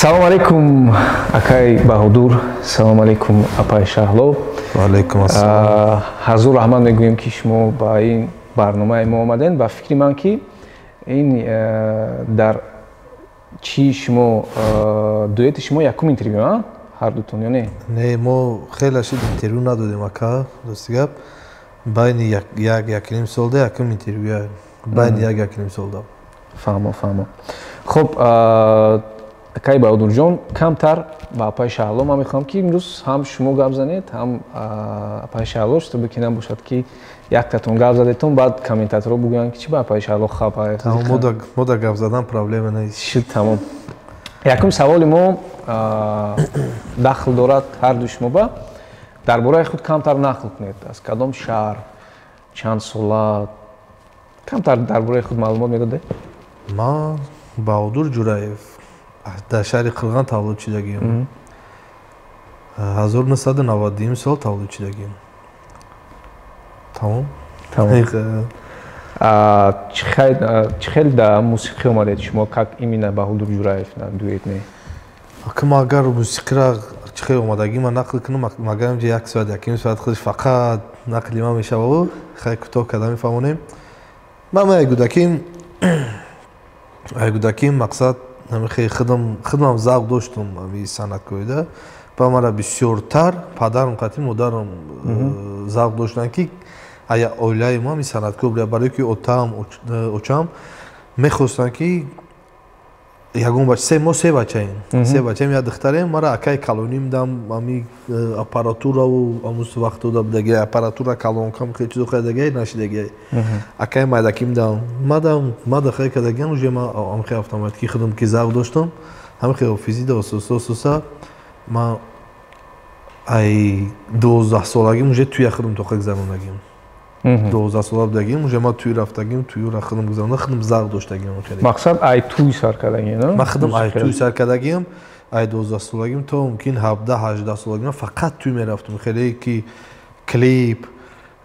Салом алейкум, акай Баҳодур, салом алейкум, апай Шаҳло. Ваалайкум ассалом. Ҳазур раҳмат мегӯем, ки шумо ба ин барномаи мо омадем. Ба фикри ман, ки ин дар чӣ шумо, дуэти шумо якум интервю ҳардутон ё не? Не, мо хеле шид интервю надодем, ака, рости гап, байни як якним солда якум интервю, байни як якним солда. Фаҳмо, фаҳмо. Хуб, акай Баҳодурҷон, камтар ба апаи Шаҳло ман мехоҳам, ки имрӯз ҳам шумо гап занед, ҳам апаи Шаҳло, чтобы ки набошад, ки яктатон гап задетон, баъд комментаторҳо бигӯянд, ки чӣ ба апаи Шаҳло хаб. Мо да гап задан проблема нест. Шуд, тамом. Якум саволи мо дахл дорад ҳарду шумо ба. Дар бораи худ камтар нақл кунед: аз кадом шаҳр, чанд сола, камтар дар бораи худ маълумот медодед. Ман Баҳодур Ҷураев, дар шаҳри Қирған таваллуд шудагиам, 1992 сол таваллуд шудагиам. Тамом. Чӣ хел да мусиқӣ омадед шумо, как именно Баҳодур Ҷураев, дуэт не? Ака, ма агар мусиқира чӣ хел омадагӣ ман нақл кунам, магар инҷа як соат, якним соат худаш фақат нақли ман мешаваду хеле кӯтоҳ карда мефаҳмонем. Ман ай гудаким мақсад хеле худам завқ доштум ами санъаткорида. Ба мара бисёртар падарам қатъи модарам завқ доштанд, ки ая оилаи мо ами санъаткор буда, барое ки отаам, очам мехостанд, ки ягон бача. Мо се бачаем, се бачаем, як духтарем. Мара акаи калоним дам ами аппаратураву амус вақтода будаги аппаратура, калонкам, хеле чизо харидаги нашидаги. Акаи майдаким дам мадам мада хеле кардагиам. Уже ма амхе автоматики худам ки завқ доштам, ҳамихе ҳофизӣ да ососа ососа ма ай 12 солагим уже туя худам тоқа гузарондагим. 12 сола будагим, уже ма туй рафтагим, туюра худам гузаронда, худам завқ доштагим. Мақсад, ай туй сар кардагим? Ман худам ай туй сар кардагим. Ай 12 солагим то мумкин 17-18 солагим фақат туй мерафтум. Хеле ки клип,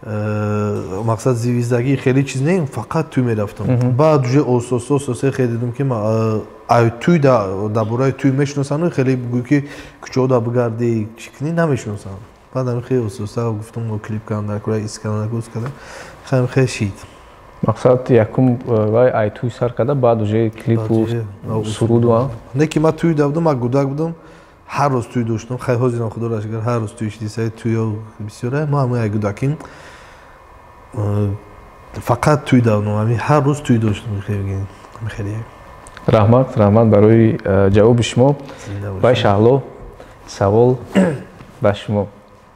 мақсад, звездагӣ, хеле чиз не, фақат туй мерафтам. Баъд уже ососа ососа хеле дидум, ки ай туй дар бораи туй мешиносанд, хеле бигӯй, ки куҷода бигардӣ, чӣ кунӣ, намешиносанд. Баъд ами хеле ососа гуфтум, клип кардам дар кора, ис кардам, ус кардам, хеле хеле шид. Мақсад, якум вай ай туй сар карда, баъд уже клипу суруду? Не, ки ман туй да будам, ман гудак будам, ҳар рӯз туй доштам. Хай, ҳозирам, худоро шукр, ҳар рӯз туй шидисаи, туё бисёра. Ма ҳамин ай гудаким фақат туй давдам, ҳамин ҳар рӯз туй доштам, хеле. Раҳмат, раҳмат барои ҷавоби шумо. Бай Шаҳло, савол ба шумо: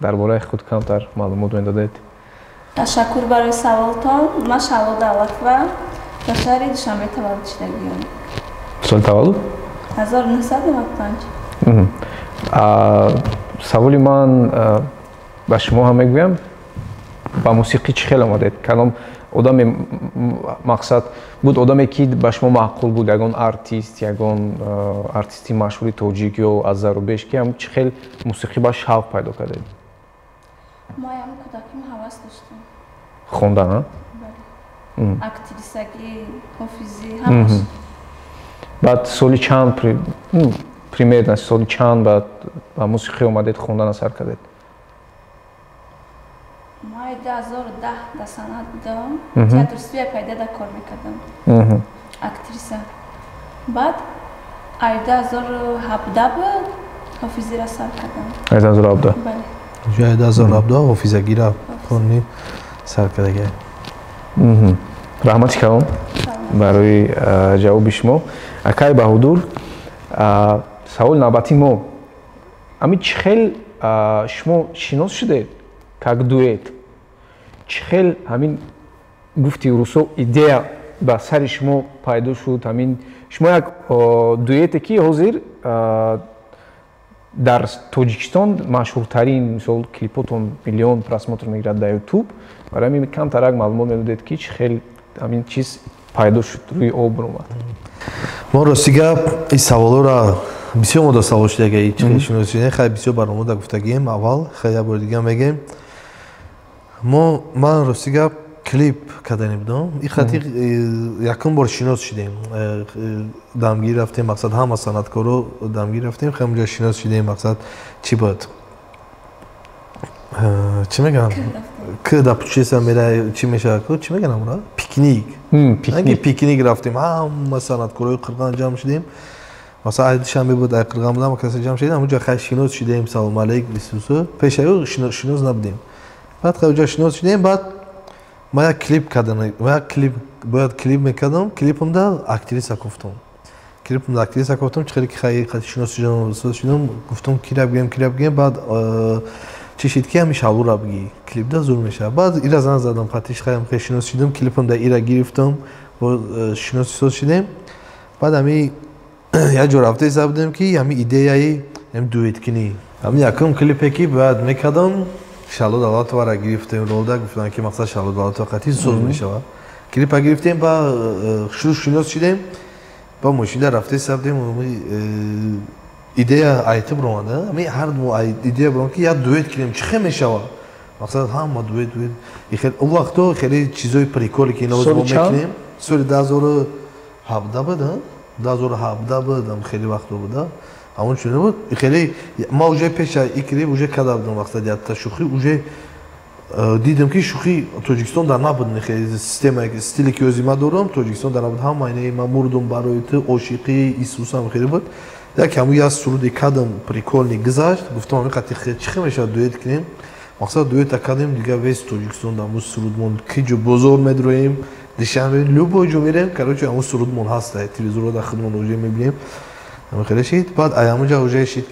дар бораи худ камтар маълумот медодед. Ташаккур барои саволтон. Ман Шаҳло Давлатова, дар шаҳри Душанбе таваллуд шудагиам. Соли таваллуд? 1995. Саволи ман ба шумо ҳам мегӯям: ба мусиқӣ чӣ хел омадед? Кадом одаме, мақсад, буд одаме, ки ба шумо маъқул буд, ягон артист, ягон артисти машҳури тоҷик ё аз зарубеж, ки ҳам чӣ хел мусиқӣ ба шавқ пайдо кардед? Маям кӯдаким ҳавас доштам. Хондан? Бале, актрисагӣ, ҳофизӣ, ҳамаш. Баъд соли чанд, примерно соли чанд баъд ба мусиқӣ омадед, хондана сар кардед? Май 2010 дар санъат будам, театр студия пайда да кор мекардам, актриса. Баъд ай 2017 буд, ҳофизира сар кардам. Ай 2017? Бале. Уже ай 2017 ҳофизагира хони сар кардага. Раҳмати калом барои ҷавоби шумо. Акай Баҳодур, саволи навбатии мо: ами чӣ хел шумо шинос шудед как дуэт? Чӣ хел ҳамин, гуфти русо, идея ба сари шумо пайдо шуд? Ҳамин шумо як дуэте, ки ҳозир дар Тоҷикистон машҳуртарин, мисол, клипотон миллион просмотр мегирад дар Ютуб. Барои ҳамин камтарак маълумот медодед, ки чӣ хел ҳамин чиз пайдо шуд, рӯи об омад. Мо, рости гап, ин саволоро бисёр мода савол шудага, чӣ хел шинос шудем. Хай, бисёр барномада гуфтагием аввал, хай, як бори дига мегем. Мо, ман, рости гап, клипа Клип кардани будам. И хати якум бор шинос шидем. Дамгир рафтем, мақсад ҳама санъаткоро дамгир рафтем, ҳамҷо шинос шидем, мақсад чӣ буд? Чӣ мегӯям? К да путешествие мера чӣ мешавад? Чӣ мегӯям амра? Пикник. Пикник, пикник рафтем. Ҳама санъаткорои Қирғон ҷамъ шидем. Масалан, ай Душанбе буд, ай Қирғон будам, касе ҷамъ шидем, ҳамонҷо хай шинос шидем, салом алейк, бисусу. Пешаи шинос набудем. Баъд хай ҷо шинос шидем, баъд ма як клип кардам, ма як клип бояд клип мекардам, клипамда актриса гуфтам. Клипамда актриса гуфтам, чӣ хеле ки хай шинос шидам, гуфтам кира бигем, кира бигем, баъд чӣ шид ки ҳами Шалура бигӣ, клипда зур мешавад. Баъд ира зан задам, хатиш хаям хай шинос шидам, клипамда ира гирифтам, шинос шидем. Баъд ҳами як ҷо рафта иста будем ки ҳами идеяи ҳами дуэткунӣ. Ҳами якум клипе ки бояд мекардам, Шало Давлатовара гирифтем ролда, гуфтанд ки мақсад Шало Давлатова қатъи соз мешавад. Клипа гирифтем, ба шурӯъ шинос шидем, ба мошинда рафта иста будем, идея айтиб ромада. Ҳами ҳар ду идея буром ки як дуэт кунем, чӣ хел мешавад? Мақсад ҳама дуэт, дуэт. Он вақто хеле чизои приколе ки ино мо мекунем. Соли 2017 буд, 2017 буд, хеле вақто буда. Ҳамон чунин буд. Хеле ма уже пеша и клип уже карда будам, мақсад якта шӯхӣ уже дидам ки шӯхӣ Тоҷикистон дар набуд, хеле система стиле ки ози ма дорам, Тоҷикистон дар набуд. Ҳама инаи ма мурдум барои ту, ошиқӣ, Исусам хеле буд. Як ҳамун як суруде кардам, прикольный гузашт, гуфтам ҳамин қати чӣ хел мешавад дуэт кунем. Мақсад дуэта кардем, дигар весь Тоҷикистон дар ҳамун сурудмон, ки ҷо бозор медроем, Душанбе, любой ҷо мерем, короче ҳамун сурудмон ҳаст, телевизорро дар худмон уже мебинем. Хеле шид. Баъд ҳамунҷа уже шид,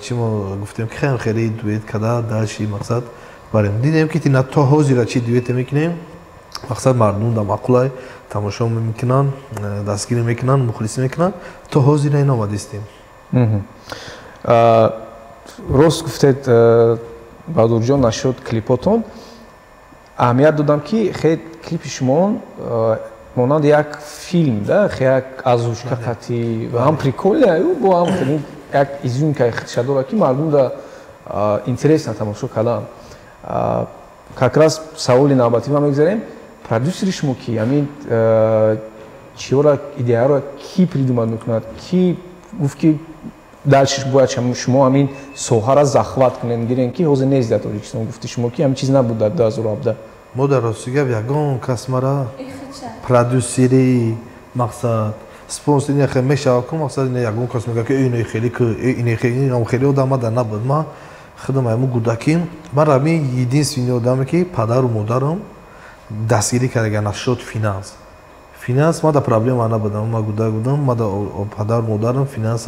чӣ мо гуфтем ки хеле хеле дуэт карда, дальше мақсад барем. Дидем ки на то ҳозира чӣ дуэте мекунем, мақсад мардум дар маъқулай тамошо мекунанд, дастгирӣ мекунанд, мухлисӣ мекунанд, то ҳозира ин омадистем. Рост гуфтед, Баҳодурҷон, нашуд клипотон. Аҳамият додам ки хеле клипи шумо монанд як филм, да, як озвучка қати ва ҳам прикольная, бо ҳам хеле як изюминкаи худша дорад ки мардум да интересно тамошо кардан. Как раз саволи навбатӣ ма мегузарем. Продюсери шумо ки ҳамин чиёра, идеяро ки придумад мекунад, ки гуфт ки дальше бояд шумо ҳамин соҳаро захват кунед, гирен ки ҳозир нест дар Тоҷикистон, гуфти шумо ки ҳамин чиз набуд дар 2017. Мо дар рости гап ягон кас мара продюсери, мақсад спонсор ин хеле мешавад ку, мақсад ин ягон кас мегӯяд ки ин хеле ку, ин хеле, ин хеле одам дар набуд. Ма худам ҳамун гудаким, ман ҳамин единственный одаме ки падару модарам дастгирӣ кардаган насчёт финанс. Финанс ма да проблема набудам, ма гудак будам, ма да падару модарам финанс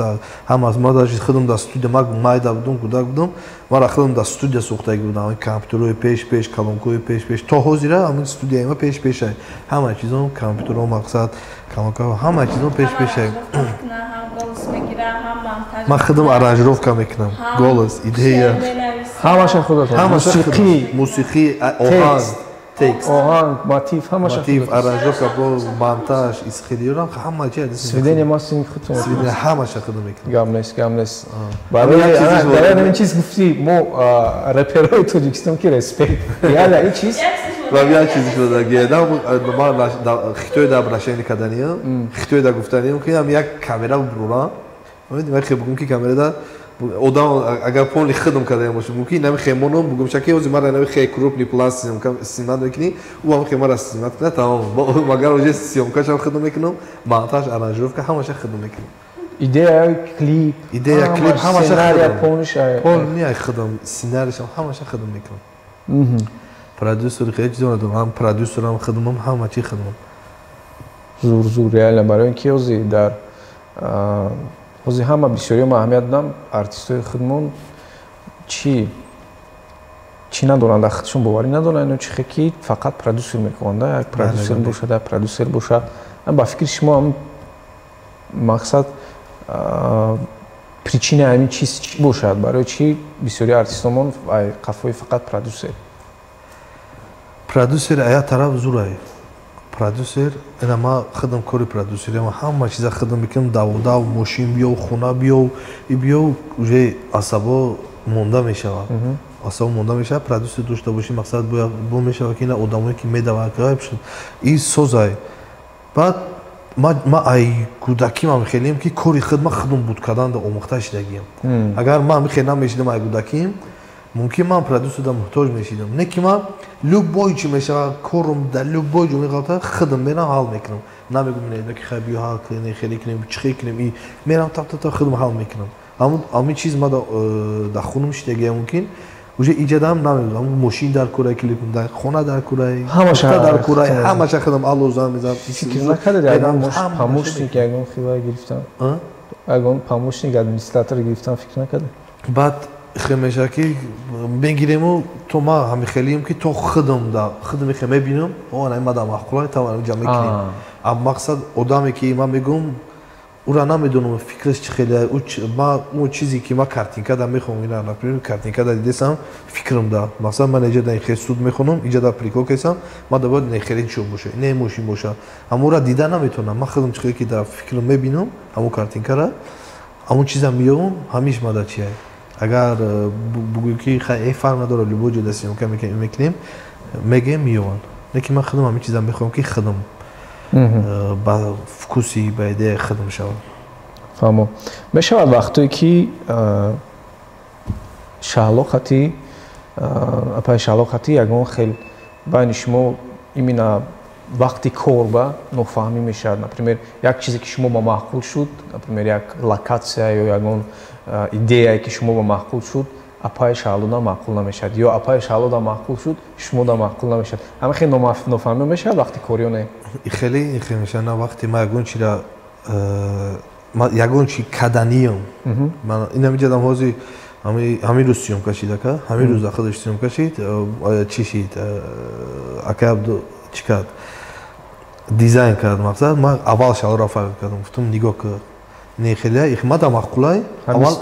ҳама, ма даже худам дар студия, ма майда будам, гудак будам, мара худам дар студия сохтагӣ будам, компютерҳои пеш пеш, колонкаҳои пеш пеш, то ҳозира ҳамин студияи ма пеш пешай, ҳама чизом компютерҳо, мақсад колонкаҳо, ҳама чизом пеш пешай. Ман худам аранжировка мекунам, голос, идея, ҳамаша худатон, мусиқӣ, мусиқӣ, оҳанг, текст, оҳанг, мотив, ҳамаша, мотив, аранжировка, бо монтаж, исхелиёрам, ҳама чи, сведение, мастеринг худтон, сведение ҳамаша худам мекунам. Гап нест, гап нест. Барои ҳамин чиз гуфтӣ, мо реперои Тоҷикистон ки респект, реально ин чиз. Ва як чизи шуда гедам, ман хитои да обращение карданиям, хитои да гуфтаниям ки ҳам як камера бурам, ман хел бугум ки камерада одам агар полни хидм кардаям бошад, мумкин нами хемоном бугум шаки ҳозир мара нами хе крупный план снимать мекунӣ, ӯ ҳам хе мара снимать кунад, тамом. Магар уже съёмкашам хидм мекунам, монтаж, аранжировка ҳамаша хидм мекунам. Идея клип, идея клип ҳамаша, сценария полниша, полни хидм, сценарийшам ҳамаша хидм мекунам. Продюсер хеле чизо надорам, ҳам продюсерам хидмам, ҳама чи хидмам. Зур, зур, реально барои ин ки ҳозир дар ҳозир ҳама бисёриё ма аҳамият додам, артистои худмон чӣ чӣ надоранд, дар худшон боварӣ надоранд, ино чӣ хе ки фақат продюсер мекунанд, як продюсер бошад, як продюсер бошад. Ба фикри шумо ҳам мақсад причинаи ҳамин чиз чӣ бошад? Барои чӣ бисёри артистомон қафои фақат продюсер? Продюсер ая тараф зурай. Продюсер, ина ма худам кори продюсери, ма ҳама чиза худам мекунам, давудав, мошин биёв, хона биёв, и биёв, уже асабо монда мешавад. асаб монда мешавад. Продюсер дошта бошӣ, мақсад бо мешавад, ки ина одамое ки медаванд, и созай. Баъд ма ай кӯдаким хелем, ки кори худ ма худум буд кардан омӯхта шидагиям. Агар ман хел намешидам ай кӯдаким, мумкин ман продюсерда муҳтоҷ мешидам. Не ки ман любой чи мешавад, корум дар любой ҷо меғалта, худам мерам, ҳал мекунам. Намегум не, ки хай биё ҳал кунем, хеле кунем, чихе кунем, мерам, тап тап худам ҳал мекунам. Ҳамин чиз ма дар хунум шидагия. Мумкин уже иҷадам намедонам, мошин дар курай, клип дар хона дар курай, дар курай, ҳамаша худам алло зан мезанам. Фикр накардед ягон помощник, ягон хила гирифтан, ягон помощник, администратор гирифтан фикр накардед? Баъд хел мешавад, ки мегирему, то ма ҳами хелием, ки то худам да худам хе мебинам, о ма да маъқулай, та ҷа мекунем. А мақсад одаме ки ман мегӯм, ура намедонам фикраш чӣ хеле. Ма он чизе ки ма картинка да мехонам, ина, например, картинка да дидесам, фикрам да масалан, ман иҷа да хел суд мехонам, иҷа да прикол кесам, ма да бояд не хеле чо боша, не мошин боша. Аммо ура дида наметавонам. Ман худам чӣ хеле ки дар фикрам мебинам ҳамон картинкара, ҳамон чиза меёвам, ҳамиш ма да чия. Агар бугӯӣ, ки хай, фарқ надорад, любой ҷо да съёмка мекунем, мегӯем, меёванд. Лекин ман худам ҳамин чиза мехоҳам, ки худам ба вкуси, ба идеяи худам шавад. Фаҳмо. Мешавад вақтое ки Шаҳло хати, апаи Шаҳло хати ягон хел байни шумо именно вақти кор ба нофаҳмӣ мешавад? Например, як чизе ки шумо ба маъқул шуд, например, як локатсия ё ягон идеяе ки шумо ба маъқул шуд, апаи Шаҳлода маъқул намешавад, ё апаи Шаҳлода маъқул шуд, шумода маъқул намешавад. Ҳама хел нофаҳмӣ мешавад вақти кор ё не? Хеле хел мешавад. На, вақте ма ягон чира, ягон чи каданиям, инамиҷадам, ҳозир ҳамин рӯз съёмка шид, ака, ҳамин рӯз худаш съёмка шид. Чӣ шид, акай Абду чӣ кард, дизайн кард. Мақсад, ман аввал Шаҳлоро фарқ кардам, гуфтам: «Нигоҳ кар, не хеле мада маъқулай». Аввал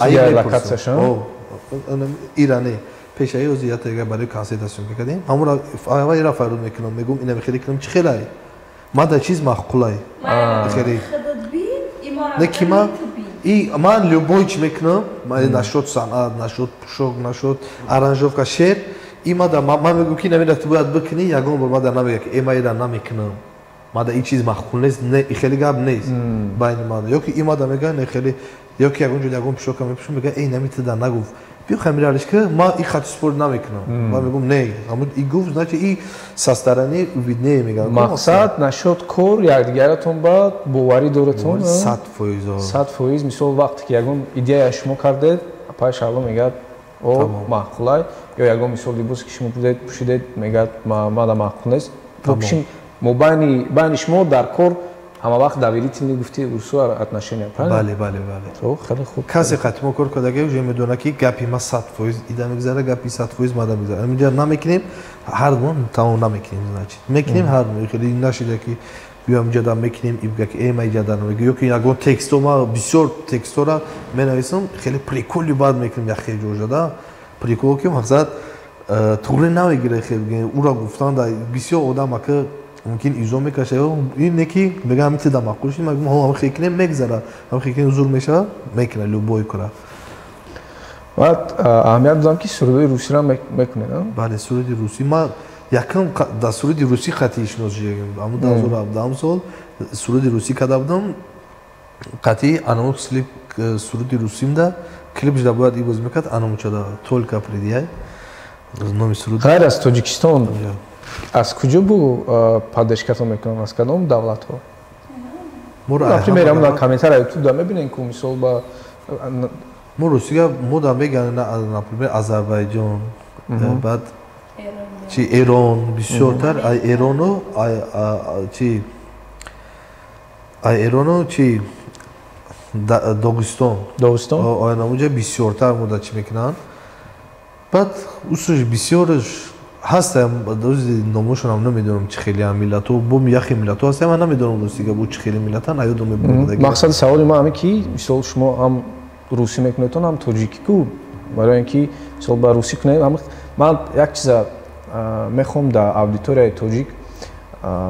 ира не, пешаи ози ятага барои консерта съёмка кардем. Ҳамура аввал ира фарёд мекунам, мегӯм: «Инами хеле кунам, чӣ хелай, мада чиз маъқулай?» Хеле не ки ман и ман любой чи мекунам, нашод санъат, нашод пӯшок, нашод аранжировка, шеър, и мада ман мегӯм, ки намеда ту бояд бикунӣ. Ягон бор мада намегӯяд, ки э, ма ира намекунам, мада ин чиз маъқул нест. Не, хеле гап нест байни мада. Ё ки и мада мегӯяд, не хеле, ё ки ягон ҷо ягон пӯшока мепӯшам, мегӯяд: «Эй, нами туда нагуфт, биё хамиралиш ки ма и хати спор намекунам». Ман мегӯм: «Не, и гуфт, значит, и со стороны виднее», мегӯям. Мақсад, нашод кор якдигаратон ба боварӣ доратон? 100%. 100%. Мисол, вақте ки ягон идея шумо кардед, апаи Шаҳло мегӯяд: «О, маъқулай», ё ягон мисол либосе ки шумо пӯшидед, мегӯяд: «Мада маъқул нест». Вообщем, мобайни байни шумо дар кор ҳама вақт доверительный, гуфти урсу, отношения, правильно? Бале, бале, бале. Хеле хуб. Касе қати мо кор кардаги уже медонад, ки гапи ма 100% ида мегузара, гапи 100% мада мегузара. Инҷа намекунем, ҳар ду тамом намекунем, значит мекунем ҳар ду. Хеле нашида, ки биём иҷода мекунем, ибга ки э, ма иҷода намег, ё ки ягон текстҳо, ма бисёр текстҳоро менависам, хеле приколи бад мекунем, як хеле ҷоҷада прикол, ки мақсад туғри намегира. Хел ура гуфтан да бисёр одам ака мумкин изо мекаша. Ин не ки мега ҳамин тида маъқул шид, мегӯм: «Ҳо, ҳамин хел кунем, мегзара, ҳамин хел кунем, зур мешава». Мекуна любой кора. Баъд аҳамият додам, ки сурудои русиро мекунед? Бале, суруди русӣ. Ма якам дар суруди русӣ қатъи шинос шудагим. Ҳамун 2017 сол суруди русӣ карда будам қатъи анаму клип. Суруди русимда клипшда бояд и боз мекард, анамучада «Только приди» номи суруд. Ғайр аз Тоҷикистон аз куҷо бу поддержкатон мекунанд, аз кадом давлатҳо? Например, ҳамн комментария ютубда мебинем, ку мисол ба Мо русига мо да меган, например, Азарбайҷон, баъд чи, Эрон бисёртар, ай Эрону, чи, ай Эрону, чи, Догистон. Догистон. Онамуҷа бисёртар мо да чи мекунанд. Баъд усуш бисёрш ҳастам, номошонам намедонам, чӣ хеле миллатҳо, бо яхе миллатҳо ҳастам, ман намедонам, ростига, бо чӣ хеле миллатан аёдом мебурд. Мақсади саволи ман ҳаме, ки мисол шумо ҳам русӣ мекунедтон, ҳам тоҷикӣ ку, барои ин ки мисол ба русӣ кунед. Ман як чиза мехоҳам дар аудиторияи тоҷик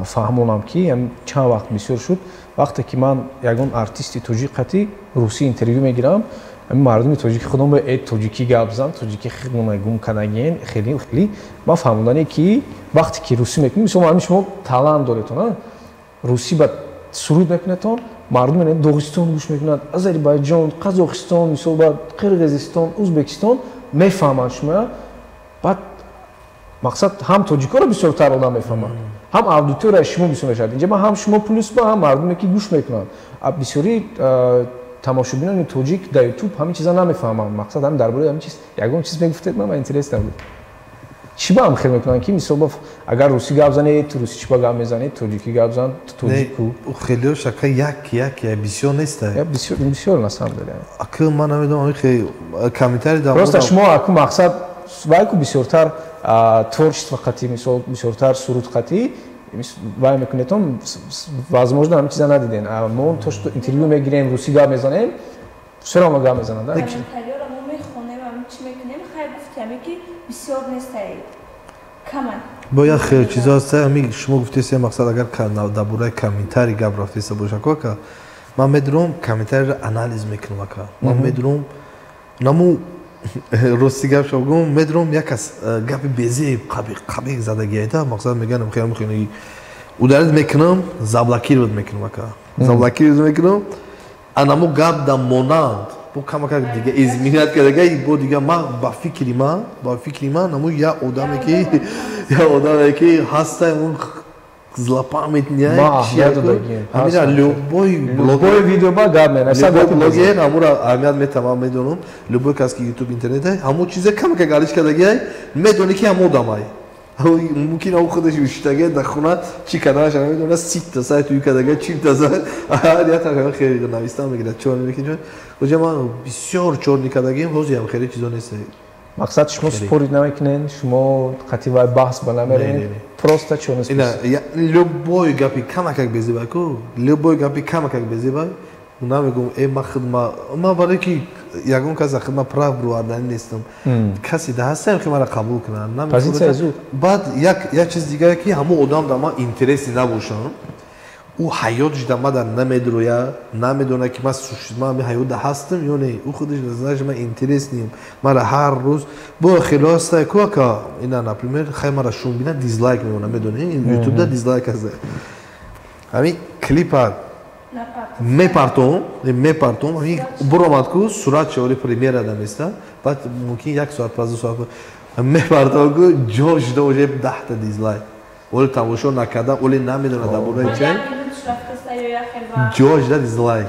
фаҳмонам, ки чанд вақт бисёр шуд, вақте ки ман ягон артисти тоҷик қатӣ русӣ интервю мегирам. Ҳамин мардуми тоҷики худам ба тоҷикӣ гап зан, тоҷикӣ хидмона гум кардагиен, хеле хеле. Ман фаҳмодане ки вақте ки русӣ мекунем, мисол ҳамин шумо талант доретон, русӣ ба суруд мекунетон, мардум Доғистон гӯш мекунанд, Озарбойҷон, Қазоқистон, мисол ба Қирғизистон, Ӯзбекистон мефаҳманд шумо. Баъд мақсад ҳам тоҷикоро бисёртар одам мефаҳманд, ҳам аудитория шумо бисёр мешавад. Инҷа ҳам шумо плюс ба ҳам мардуме ки гӯш мекунанд. Бисёри тамошобинони тоҷик дар ютуб ҳамин чиза намефаҳманд. Мақсад ҳам дар бораи ҳамин чиз ягон чиз мегуфтед, ман интерес набуд. Чӣ ба ҳам хел мекунанд ки мисол агар русӣ гап занед, ту русӣ чӣ ба гап мезанед, тоҷикӣ гап зан, ту тоҷику. Хелео шака як як бисёр нест. Бисёр бисёр на самом деле. Аку ман намедонам хе комментарий да. Просто шумо аку мақсад вайку бисёртар творчество қатӣ, мисол бисёртар суруд қатӣ вай мекунетон, возможно ҳамин чиза надиден. Мо то что интервью мегирем, русӣ гап мезанем, всё равно гап мезананд. Комментариёро мо мехонем, ҳамин чӣ мекунем, хай гуфтем ки бисёр нестай, каман. Бояд хеле чизо ҳаст, ҳамин шумо гуфтест, мақсад агар дар бораи комментарий гап рафтеста боша, ака ман медурам комментариро анализ мекунам, ака ман медурам наму рости гап шо гум медурам як кас гапи безеб қабиқ задагиайда, мақсад меганам хеле хеле ударид мекунам, заблокировать мекунам, ака заблокировать мекунам, анаму гап да монанд бо камакак дига изменять кардага, бо дига ман ба фикри ман, ба фикри ман наму як одаме ки ҳаста, он злопамятный, ҳамина любой любой видео ба гап менависад, любой блогер ҳамура аҳамият метавам, медонам, любой кас ки ютуб интернет ҳамун чизе камакак алиш кардагиай, медонӣ ки ҳамон одамай, мумкин ав худаш уштага дар хона чӣ карданаш намедонад, 30-та сайт ӯ кардага, 40-та сайт, ҳар як тараф хеле навистан мегирад, чор мекунад. Оҷа ман бисёр чор никардагим, ҳозир ҳам хеле чизо нест. Мақсад шумо спорить намекунед, шумо қатъи вай баҳс ба намеред, просто чор. Любой гапи камакак безебай ку, любой гапи камакак безебай, намегум э ма хидма, ма барои ки ягон кас хидма прав бировардани нестам, касе да ҳастам ки мара қабул кунад. Позитсияи зуд. Баъд як чиз дигаре ки ҳамон одам да ман интереси набошам, ӯ ҳаётш да мада намедроя, намедона ки ман ман ҳаёт да ҳастам ё не, ӯ худаш знаеш ман интерес нием, мара ҳар рӯз бо хело ҳаста ку ака, ина например хай мара шум бина дизлайк мемона, медонӣ ютуб да дизлайк ҳаста, ҳамин клипа мепартом, ҳамин буромад ку сурат шавори премьера да места, баъд мумкин як соат пас ду соат мепартом ку ҷо шуда уже 10-та дизлайк, оли тамошо накарда, оли намедонад дар бораи чай, ҷо шуда дизлайк.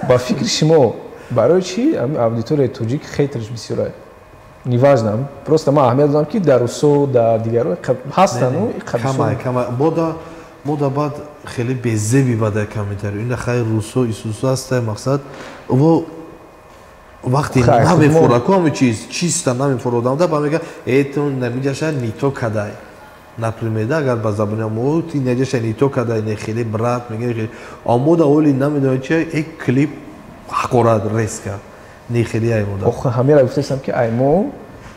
Ба фикри шумо барои чӣ аудиторияи тоҷик хейтерш бисёра? Неважно, просто ман аҳамият додам ки дар русо, дар дигаро ҳастану. Камай камай бода мода баъд хеле безеби бадай комментари, ина хай русо исусо ҳастай, мақсад во вақте намефора ку ҳамин чиз чиста намефора одам да ба мега э ту намиҷаша нито кадай, например да агар ба забони мо ти наҷаша нито кадай, не хеле брат мега хеле амода оли намедонад чи э клип ҳақорат резка не хеле ай мода. Охи ҳамира гуфтаистам ки ай мо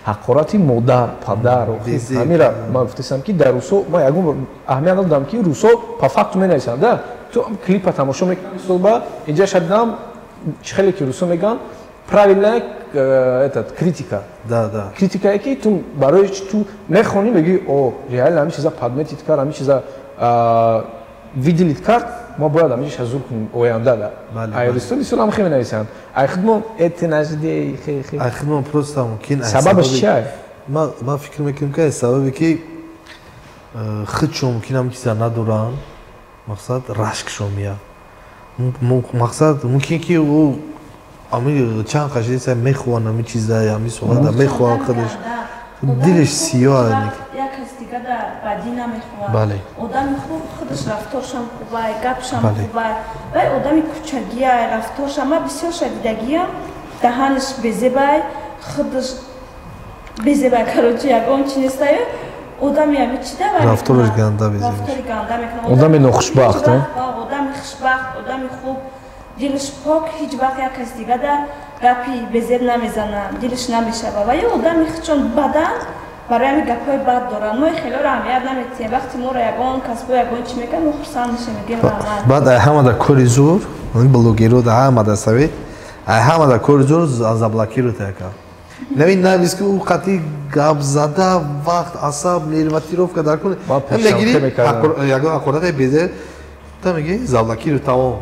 ҳақорати модар, падар, ҳамира ман гуфтаистам ки дар русо ман ягон аҳамият надодам ки русо по факту менависанд, да ту клипа тамошо мекунӣ, мисол ба инҷа шадидам чӣ хеле ки русо мегӯянд правильная этот критика. Да, да. Критика ки ту барои ту мехонӣ мегӯӣ о реально ҳамин чиза подметить кард, ҳамин чиза выделить кард, мо бояд ҳамин чиза зур кунем оянда да. Ай русо бисёр ҳам хеле менависанд. Ай худмон эти нажде хе хе. Ай худмон просто мумкин сабабаш чи ай? Ман фикр мекунам ки сабабе ки худшон мумкин ҳамин чиза надоранд, мақсад рашкшон меяд. Мақсад мумкин ки ӯ ами чанд қашида мехоҳанд ами чиза, ами соҳада мехоҳанд, худаш дилаш сиёҳ як кас дига да бадӣ намехоҳад. Бале. Одами хуб худаш рафторшам хубай, гапшам хубай, вай одами кучагиай рафторшам, ман бисёр шадидагиам, даҳанаш безебай, худаш безебай, короче ягон чи нестай, одами ами чи да вай рафтораш ганда безеб, рафтори ганда мекунад, одами нохушбахт, одами хушбахт, одами хуб, дилаш пок, ҳеҷ вақт як кас дига да гапи безеб намезанад, дилаш намешава. Ва ё одами чун бадан барои ҳамин гапҳои бад доранд, мо хелоро аҳамият наметиҳем. Вақте моро ягон кас бо ягон чи мекунад, мо хурсанд мешавем, мегӯем раҳмат. Баъд ҳама да кори зур блогеро да ҳама да савет Ай ҳама да кори зор заблокировать яка. Нави навис ки ӯ қати гап зада вақт асаб нерватировка дар кун. Мегири ягон ҳақорате безе та меги заблокировать тамом.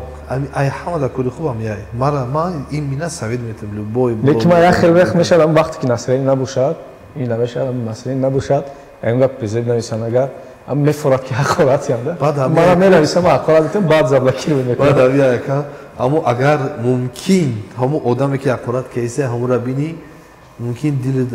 Ай ҳама да кори хубам яй. Мара ман ин мина совет метам любой. Лекин ман як хел вақт мешавад вақте ки настроение набошад, ин намешавад, настроение набошад, ягон гап безе нависам агар ам мефорад ки ҳақоратиам да. Мара менависам ҳақорат метам, баъд заблокировать мекунам. Баъд авия яка. Аммо агар мумкин ҳамон одаме ки ҳақорат кайса ҳамонро бинӣ, мумкин дилат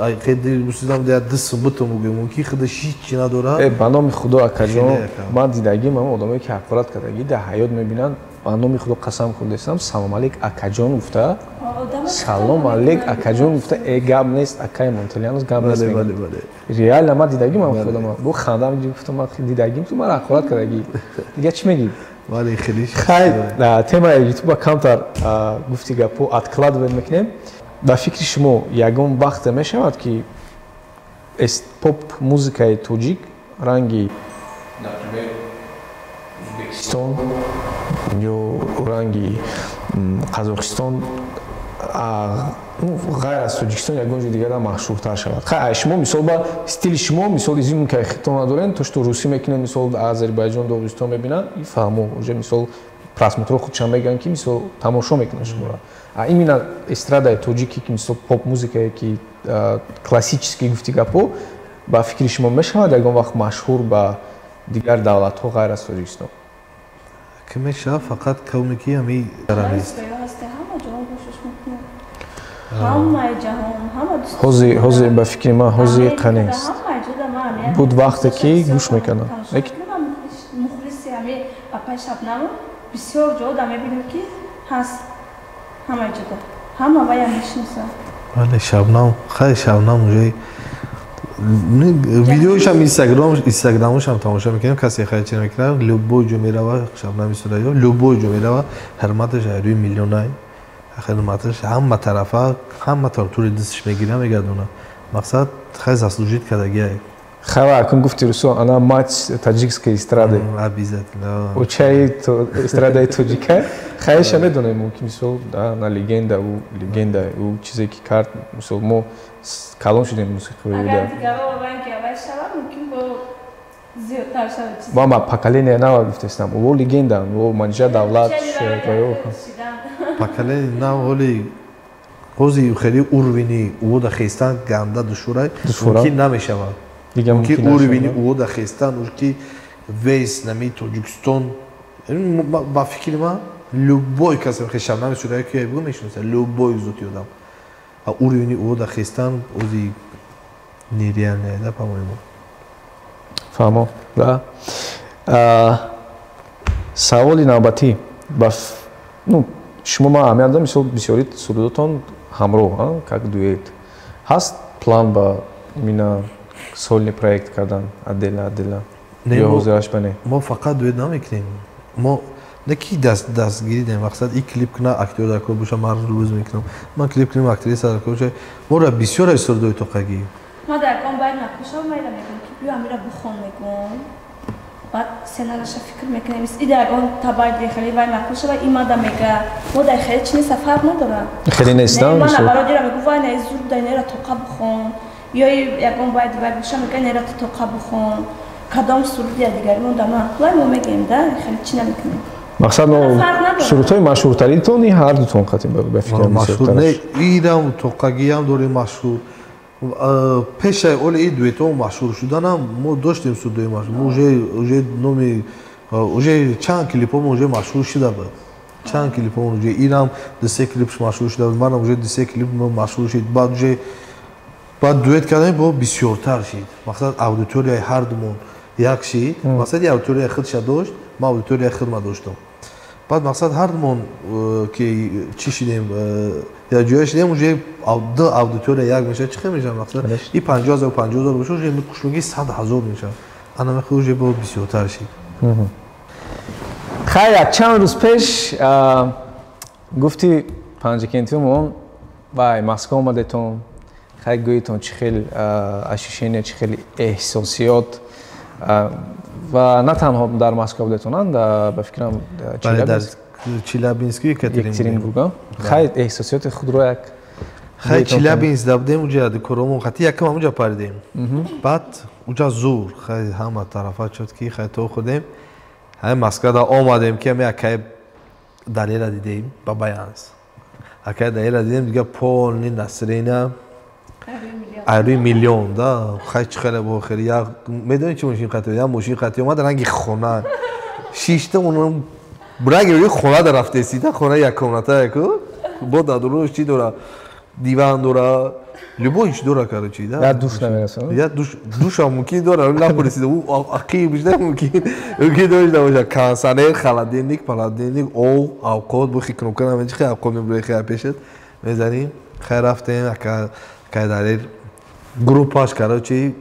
ай дил мусулмон да дис бутум бугӯ, мумкин худаш ҳеҷ чи надорад. Ба номи Худо акаҷон, ман дидагим ҳамон одамое ки ҳақорат кардагӣ дар ҳаёт мебинанд, ба номи Худо қасам хӯрдастам, салом алейк акаҷон гуфта, салом алейк акаҷон гуфта, гап нест, акай Монтелианос гап нест. Реально ман дидагим ҳам худам, бо хандам гуфтам, ман дидагим ту мара ҳақорат кардагӣ. Дига чӣ мегӣ? Вале хеле хай темаи ютуба камтар гуфти гапо откладывать мекунем. Ба фикри шумо ягон вақте мешавад ки поп музикаи тоҷик ранги, например, Ӯзбекистон ё ранги Қазоқистон, ғайр аз Тоҷикистон ягон ҷои дигар машҳуртар шавад? Хай, шумо мисол ба стили шумо, мисол изюминкаи хитон надорен, то что русӣ мекунед, мисол Озарбойҷон, Доғистон мебинанд, и фаҳмо уже мисол просмотрҳо худшон мегӯянд ки мисол тамошо мекунанд шуморо. А именно эстрадаи тоҷикӣ ки мисол поп музикае ки классический гуфти гапо, ба фикри шумо мешавад ягон вақт машҳур ба дигар давлатҳо ғайр аз Тоҷикистон? Ки мешавад, фақат кавме ки ҳами нест. Ҳозир ба фикри ман ҳозир қанест. Буд вақте ки гӯш мекардам. Мухлиси ҳами апаи Шабнам бисёр ҷо да мебинем ки ҳаст ҳама ҷода. Ҳама вая мешиносанд. Бале, Шабнам, хай Шабнам уже видеоишам инстаграмошам тамошо мекунем, касе хай чи намекунад, любой ҷо мерава Шабнами Сурайё, любой ҷо мерава, ҳурматаш рӯи миллионай, хидматаш ҳама тарафа, ҳама тараф тури дасташ мегира, мегардона. Мақсад хай заслужить кардагиай. Хава, акун гуфти русо, она мать таджикской эстрады. Обязательно. Очаи эстрадаи тоҷика. Хайша медонем, ки мисол, да, на легенда, ӯ легенда, ӯ чизе ки кард, мисол мо калон шудем мусиқиро. Агар дигарро ранги аввал шавад, мумкин бо зиёдтар шавад чиз. Ма поколение нава гуфтестам, ӯ легенда, ӯ Манижа Давлат, поколение нав ҳоли ҳози хеле уровени ӯ да хестан ганда душвора, мумкин намешавад. Мумкин уровени ӯ да хестан, ки весь нами Тоҷикистон, ба фикри ман любой касе хе Шабнами Сурайё ки бугу мешиносад, любой зоти одам. А уровени ӯ да хестан ози нереально, да, по-моему. Фаҳмо, да. Саволи навбатӣ ба ну шумо ман аҳамият додам, мисол бисёри сурудотон ҳамроҳ, как дуэт. Ҳаст план ба именно сольный проект кардан отдельно отдельно? Ё ҳозираш ба не? Мо фақат дуэт намекунем. Мо не ки дастгирӣ дем, мақсад и клип куна актёр дар кор боша, ман рӯз мекунам. Ман клип кунем, актриса дар кор боша. Моро бисёр аз сурудои тоқагӣ. Ма дар кон бояд накушам, майра мегӯм ки биё амира бухон мегӯм. Баъд сценараша фикр мекунем. И дар он табайди хеле вай накушава, и мада мега. Мо дар хеле чи нест, фарқ надора. Хеле нест, да? Ман барои дира мегӯм, вай не зур дай нера тоқа бухон. Ё ягон бояд вай боша, мега нера тоқа бухон. Кадом суруд я дигари мо да маъқулай мо мегӯем, да, хеле чи намекунем. Мақсад мо сурудҳои машҳуртаринтон и ҳар дутон қатъи ба фикрам машҳур не, ирам тоқагиам дорем машҳур. Пешаи оли и дуэтҳо машҳур шуданам мо доштем сурудҳои машҳур. Мо уже номи уже чанд клипҳомо уже машҳур шуда буд. Чанд клипҳомо уже ирам ду-се клипш машҳур шуда буд, манам уже ду-се клип машҳур шуд. Баъд уже баъд дуэт кардем, бо бисёртар шид. Мақсад аудиторияи ҳар думон як шид. Мақсад аудиторияи худша дошт, ман аудиторияи худма доштам. Баъд мақсад ҳар думон ки чӣ шидем, я ҷоя шидем, уже ду аудитория як мешавад. Чӣ хел мешавад мақсад? И 50 000 50 000 бошад, уже куш мегӣ 100 000 мешавад. Ана мехоҳ уже бо бисёртар шид. Хай, як чанд рӯз пеш гуфти Панҷакентиумон вай Москва омадетон, хай гӯитон чӣ хел ощущение, чӣ хел эҳсосиёт ва на танҳо дар Москва будетонанд, ба фикрам дар Челябинск, Екатеринбург. Хай эҳсосиёти худро як хай Челябинск да будем, уҷа коромон хати якам ҳамуҷа паридем. Баъд уҷа зур, хай ҳама тарафа чотки хай то худем. Ҳай Москва да омадем ки ами акай Далера дидем, Бабаянс. Акай Далера дидем, дига полный настроение айрӯи миллион да. Хай чӣ хеле бо хеле як медонӣ чӣ мошин қатӣ, як мошин қатӣ омад ранги хона. Шишта он ранги рӯи хона да рафтеси, да хона як комната яку. Бо дадуруш чӣ дора? Диван дора, любой чӣ дора, короче, да. Я душ намерасам. Я душ, душам мумкин дора, напурсида, ӯ ақиб да мумкин. Мумкин дошта боша кондиционер, холодильник, холодильник, ов, авқот, бо хи кнопка намечи хи авқот мебурӣ хи пешет. Мезанем, хай рафтем, ака кай Далер группаш, короче,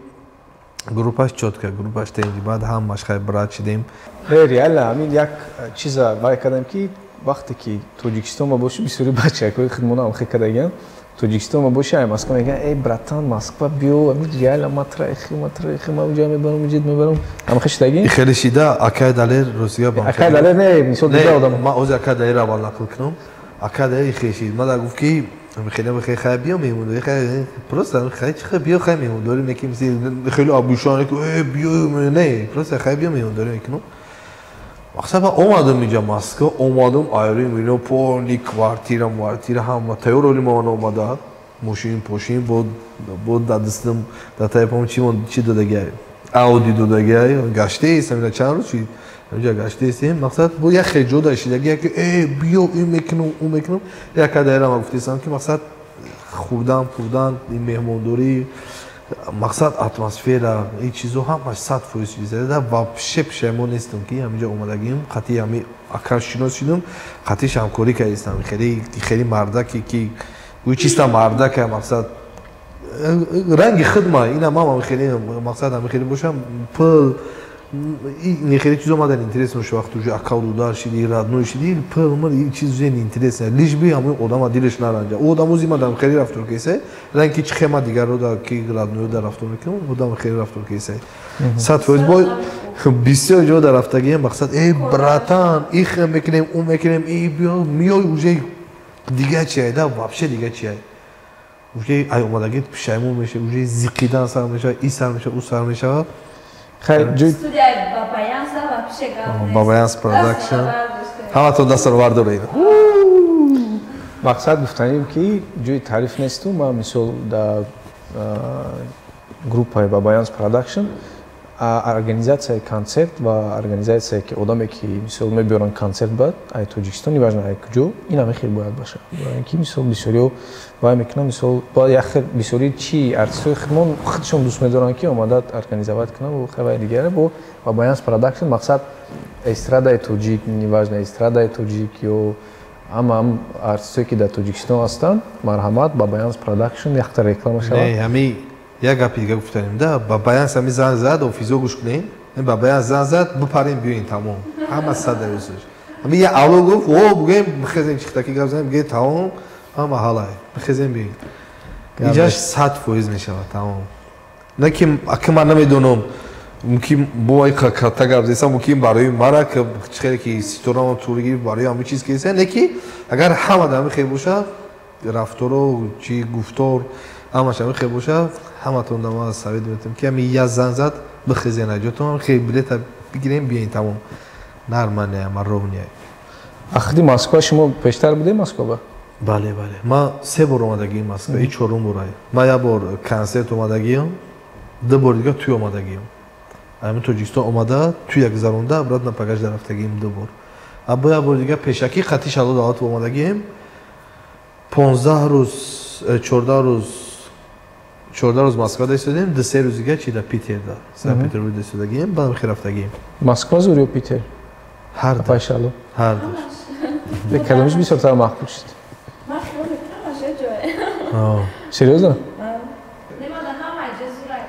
группаш чётко, группаш тенҷи, баъд ҳамаш хай брат шидем. Не, реально, ҳамин як чиза вай кардам ки вақте ки Тоҷикистон ма боши, бисёри бачакҳои хидмона ҳам хе кардагиан. Тоҷикистон ма боши, ай Москва мегӯянд, эй братан, Москва биё, ҳамин реально матраихи, матраихи, ма уҷа мебарам, уҷа мебарам. Ҳам хе шидаги? Хеле шида, акай Далер ростига бам. Акай Далер не, мисол дига одам. Ма ози акай Далер аввал нақл кунам. Акай Далер хе шид. Ма да гуфт ки хеле хеле хай биё меҳмондорӣ, хай просто хай чӣ хай биё хай меҳмондорӣ мекунем, хеле абушон ки э биё, не, просто хай биё меҳмондорӣ мекунем. Мақсад ман омадам инҷа Москва, омадам айрӯи миллион полный квартира, мвартира ҳама тайёр оли ман омада, мошин, пошин, бо дадистам, да тайпам чи чи додагиай, Ауди додагиай, гаштеистам ина чанд рӯз чи инҷа гаштеистем, мақсад бо як хел ҷо дашидагия ки э биё ин мекунам, ӯ мекунам, як кадаира ма гуфтестам ки мақсад хӯрдан, пӯрдан, ин меҳмондорӣ, мақсад атмосфера, ин чизо ҳамаш 100% чиза да вообще пушаймон нестам ки ҳаминҷа омадагим, қатъи ҳами акар шинос шудам, қатъи ҳамкорӣ кардистам, хеле хеле мардаке ки гӯй чиста мардака, мақсад ранги хидма, ина ман хеле мақсад ҳами хеле бошам, пул ин хеле чизо мадан интересно шуд, вақт уже акав дудар шиди, родной шиди, пул ман ин чиз уже неинтересно, лишь бы ҳамон одама дилаш наранҷа. Ӯ одам ози мадам хеле рафтор кесе, ранги ки чӣ хема дигарро да ки родной да рафтор мекунам, одам хеле рафтор кесе. 100% бо бисёр ҷо да рафтагием, мақсад эй братан, их мекунем, ӯ мекунем, эй биё, миёй уже дига чиай да, вообще дига чиай. Уже ай омадагит пушаймон меша, уже зиқидан сар мешава, и сар мешава, ӯ сар мешава. Хай ҷой студияи Бабаянс вообще гап нест. Бабаянс продакшн. Ҳаматон дастро доред. Мақсад гуфтанем ки ҷои таъриф несту, ман мисол дар группаи Бабаянс продакшн организатсияи концерт ва организатсияе ки одаме ки мисол мебиёранд концерт баъд ай Тоҷикистон, неважно ай куҷо, ин ҳама хел бояд бошад. Барои ин ки мисол бисёриҳо вай мекунанд, мисол бояд як хел бисёри чи артистҳои худмон худшон дӯст медоранд ки омада организовать кунанд ва хеле дигаре. Бо Бабаянс продакшн мақсад эстрадаи тоҷик, неважно эстрадаи тоҷик ё ҳама ҳам артистҳое ки дар Тоҷикистон ҳастанд, марҳамат, Бабаянс продакшн якта реклама шавад. Не, ҳами як гапи дига гуфтанем да, Бабаянс ҳами зан зад, офизо гӯш кунем, Бабаянс зан зад, бипарем биёем тамом. Ҳама сад дарёсаш. Ҳами як ало гуфт, о бугӯем бихезем чихтаки гап занем, бигӯем тамом, ҳама ҳалай, бихезем биёем. Инҷаш 100% мешавад тамом. На ки ака ман намедонам, мумкин бо ай катта гап зесам, мумкин барои мара ки чӣ хеле ки ситорам тури гирифт, барои ҳамин чиз кеса, не ки агар ҳама дар ҳамин хел бошад, рафторо, чи гуфтор, ҳамаш ҳамин хел бошад, ҳаматон да ман совет метам ки ҳамин як зан зад, бихезен аҷотон, хел билета бигирем, биёем тамом. Нормально, ама ровно. Ахди Москва шумо пештар будем Москва ба? Бале, бале. Ман се бор омадагиам Москва, и чорум бор. Ман як бор концерт омадагиам, ду бор дига туй омадагиам. Ҳамин Тоҷикистон омада, туй як гузаронда, обратно пагаш дарафтагием ду бор. А бо як бор дига пешакӣ хати Шалло Давлатов омадагием. 15 рӯз, 14 рӯз, 14 рӯз Москва дастодем, ду се рӯз дига чи да Питер да. Санкт Петербург дастодагием, баъдам хел рафтагием. Москва зур ё Питер? Ҳар ду. Апай Шалло. Ҳар ду. Кадомиш бисёртар маҳбуб шуд? Ман хиёл мекунам аш як ҷое. Серьёзно? Не, ман да ҳама ҷо зурай.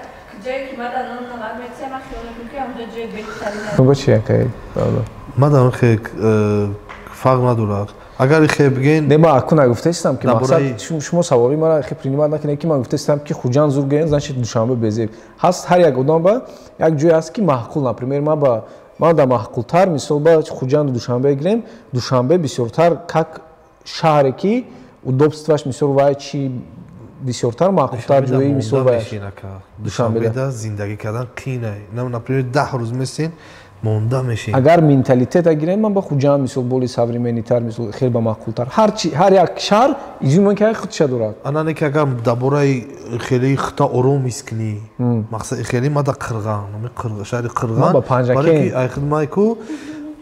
Ҷое ки ман да нон нағар метия, ман хиёл мекунам ки ҳамонҷо ҷои беҳтарин аст. Бо чи якай? Ман дар хел фарқ надорад. Агар хел бигӯен Не, ман аку нагуфтаистам ки мақсад шумо саволи мара хел принимать накунед ки ман гуфтаистам ки Хуҷанд зур гӯен, значит Душанбе безеб. Ҳаст ҳар як одам ба як ҷое ҳаст ки маъқул, например, ман ба Ман дар маъқултар, мисол ба Хуҷанду Душанбе гирем, Душанбе бисёртар как шаҳре ки удобстваш, мисол, вай чи бисёртар маъқултар ҷои, мисол, вай. Душанбеда зиндагӣ кардан қийна. Например, 10 рӯз месен, монда мешин. Агар менталитета гирем, ман ба Хуҷанд, мисол, более современныйтар, мисол, хеле ба маъқултар. Ҳар як шаҳр изюминкаи худша дорад. Ана не ки агар дар бораи хеле хита ором ҳис кунӣ, мақсад хеле мада Қирған, шаҳри Қирған. Ба Панҷакент. Ай хидмай ку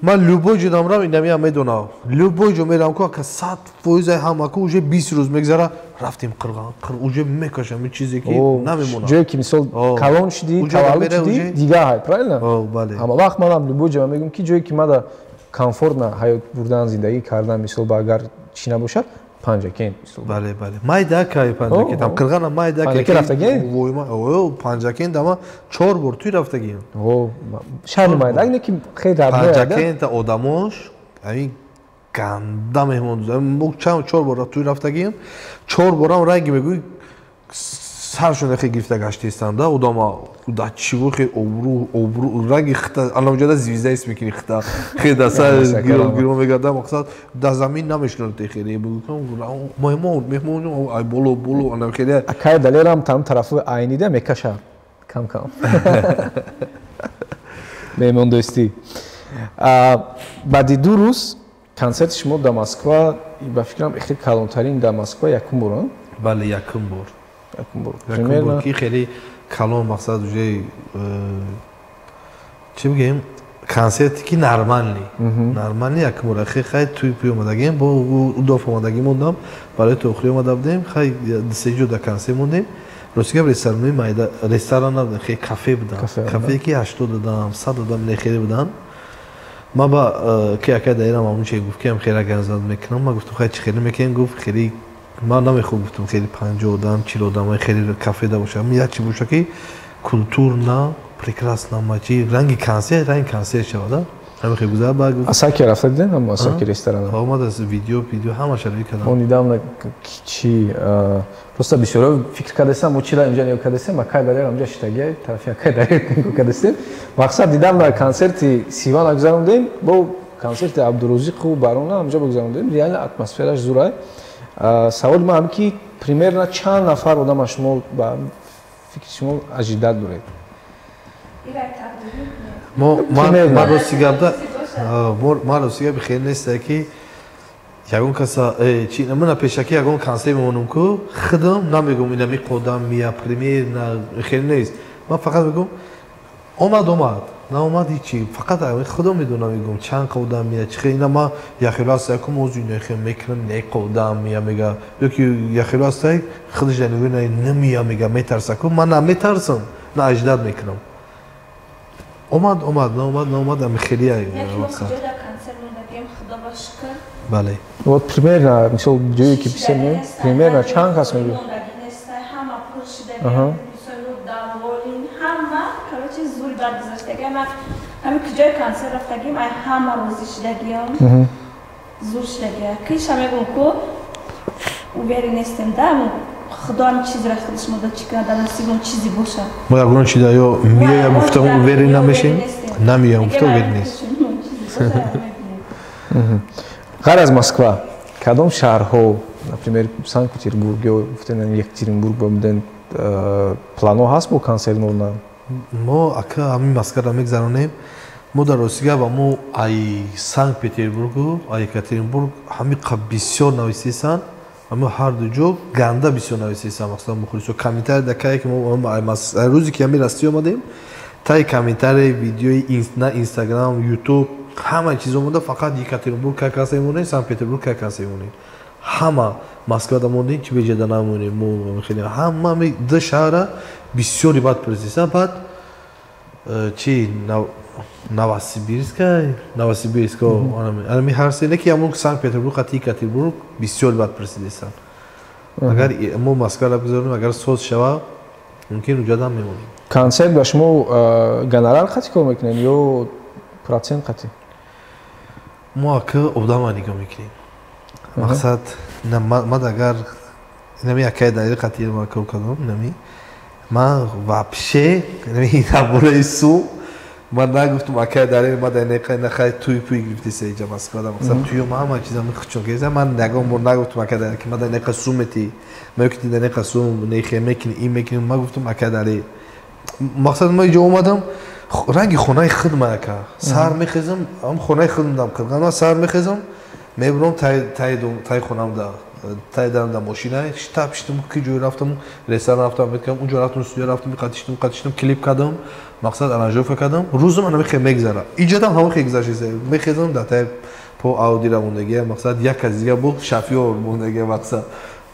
ман любой ҷо дамрам, инамиам медонам, любой ҷо мерам ку, ака, 100% ай ҳама ку уже 20 рӯз мегзара, рафтем Қирған, уже мекашам чизе ки намемонам. Ҷое ки, мисол, калон шудӣ, таваллуд шудӣ, дигар ҳай, правильно? Бале. Ҳама вақт манам любой ҷо мегӯям ки ҷое ки мада комфортно ҳаёт бурдан, зиндагӣ кардан, мисол, ба агар чӣ набошад, Панҷакент, мисол. Бале, майда кай Панҷакент ам, Қирғана майда. Панҷакент рафтагӣ? Панҷакент ама чор бор туй рафтагием. Шаҳри майда не ки хеле родной. Панҷакента одамош ами ганда меҳмон. Мо чанд чор бор туй рафтагием, чор борам ранги мегӯй саршон хе гирифта гаштаистанд да одама да чиво хе обрӯ обрӯ ранги хита аламҷада звезда ис мекунӣ, хита хе да сар гиро гиро мегарда, мақсад да замин намешинонад, хеле меҳмон меҳмон ай боло боло анам хеле. Акай Далерам там тарафи айнида мекашад кам кам меҳмондӯстӣ. Баъди 2 рӯз консерти шумо дар Москва, ба фикрам, хеле калонтарин дар Москва, якум бор? Бале, якум бор. Якум бор. Якум бор ки хеле калон, мақсад уже чӣ бигӯем, консерте ки нормальный нормальный, якум бор. Хе хай туй пуй омадагем, бо удоф омадагӣ мондам, барои тоохирӣ омада будем, хай се ҷо дар консерт мондем. Рости гап, ресторанои майда, ресторан набудем, хе кафе будам, кафе ки 80 одам, 100 одам не хеле буданд. Ма ба ки акай даирам ҳамун че гуфт ки ам хеле организат мекунам. Ма гуфтам, хай, чӣ хеле мекунем? Гуфт, хеле ман намехоҳ, гуфтам, хеле 50 одам, 40 одам хеле кафе да бошам, як чи боша ки культурно, прекрасно, ма чи ранги консерт, ранги консерт шавада. Ҳамин хел гузар ба гуфт. Асаки рафта дидем, ҳам Асаки ресторана? Омад аз видео видео ҳамаша рӯй кардам. Мо недавно чи просто бисёро фикр кардастам, мо чира инҷа нигоҳ кардастем, акай Далер ҳамҷа шитагия, тарафи акай Далер нигоҳ кардастем. Мақсад, дидам на консерти Сивана гузарондем, бо консерти Абдурозиқу Барона ҳамҷа бигузарондем, реально атмосфераш зурай. Саволи ман ҳам ки примерно чанд нафар одама шумо ба фикри шумо ожидать доред? Мо ман рости гапда, ман рости гап хеле несте ки ягон каса чи мана пешаки ягон консерт мемонам ку худам намегум инами қодам мия, примерно хеле нест. Ман фақат мегум, омад омад, наомад ҳичи, фақат худам медонам, мегум чанд қодам мия, чи хел. Ина ма яхело аста якум озу ина хел мекунам, не қодам мия мега, ёки яхело аста худаш данигӯ намия мега, метарса ку. Ман наметарсам, на ожидать мекунам. Омад омад, наомад наомад, ами хеле. Бале. Вот примерно, мисол, ҷое ки писар, примерно чанд кас мебиёд? Ҳама пур шидаги, ҳама, короче, зур баргузаштаги. Ҳами куҷои консерт рафтагим, ай ҳама розӣ шидагиам, зур шидагия. Киша мегум ку уверен нестем да, худо ҳами чизро худаш мода чӣ кунад, дар насибон чизе боша. Мо ягон чида ё меоя гуфтам, уверен намешем, намеоям гуфта, уверен нест. Ғайр аз Москва кадом шаҳрҳо, например, Санкт Петербург ё гуфтен Екатеринбург буден, плано ҳаст бо консерт мондан? Мо, ака, ҳамин Москваро мегзаронем. Мо дар ростига ба мо ай Санкт Петербургу ай Екатеринбург ҳамин бисёр нависесанд, ҳама ҳарду ҷо ганда бисёр нависесанд. Мақсад, мухлисо комментарий да кае ки мо рӯзе ки ҳамин Россия омадем, таи комментарий видеои на Инстаграм, Ютуб, ҳама чиз омода, фақат Екатеринбург кай консерт монем, Санкт Петербург кай консерт монем. Ҳама Москвада мондем, чи беҷада намонем. Мо хеле ҳама ду шаҳра бисёри бад пурсиса. Баъд чи Новосибирска, Новосибирск, ами ҳар се неки ҳамон Санкт Петербург қати Екатеринбург бисёр бад пурсидестанд. Агар мо Москвара бигзорем, агар соз шава, мумкин уҷадам мемонем. Консерт ба шумо гонорар қати кор мекунед ё процент қати? Мо, ака, одама нигоҳ мекунем. Мақсад, ман агар инами акаи Далери қати ма кор кардам, инами ман вообще инами дар бораи сум. Ман нагуфтум акай Далер ма дар неқай нахай туй пуй гирифтеса иҷа Москвада, мақсад туё ма ҳама чиза мехучон гирифта. Ман ягон бор нагуфтум акай Далер ки ма дар неқа сум мети, ма ки дар неқа сум нехе мекини, ин мекини. Ма гуфтум акай Далер, мақсад ма иҷа омадам, ранги хонаи худма ака. Сар мехезам, ам хонаи худам дам қирған, ма сар мехезам, мебурам тай хонам да тай дарам да мошина, штаб шитум, ки ҷой рафтам, ресторан рафтам, меткам, унҷо рафтам, студия рафтам, қатиштум, қатиштум, клип кардам, мақсад аранжировка кардам, рӯзам ана мехе мегзара. Иҷадам ҳама хе гузаштиса. Мехезам да тай по Ауди мондагия, мақсад як кас дига бу шофёр мондагия, мақсад.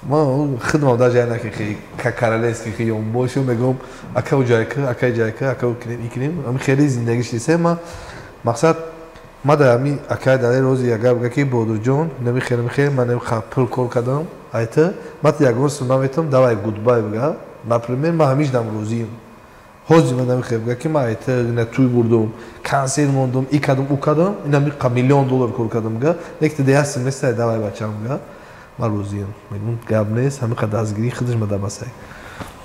Ма хидмам даже яна ки хе королевский хе ём бошу, мегум ака ҷайка, ака ҷайка, ака кинем, икинем. Ами хеле зиндагӣ шисе ма мақсад ма дар ами акай Далер рози агар бга ки Бодурҷон намехе намехе ман намеха пул кор кардам, айта ма ягон сум наметам, давай goodbye бга. Например, ма ҳамиш дам розием. Ҳозир ман намехе бга ки ма айта на туй бурдум, консерт мондум, и кардам, у кардам, ина ми миллион доллар кор кардам бга. Некте да ясим местай, давай бачам бга. Ма розием. Мегум гап нест, ҳамиқа дастгирӣ худаш ма дабасай.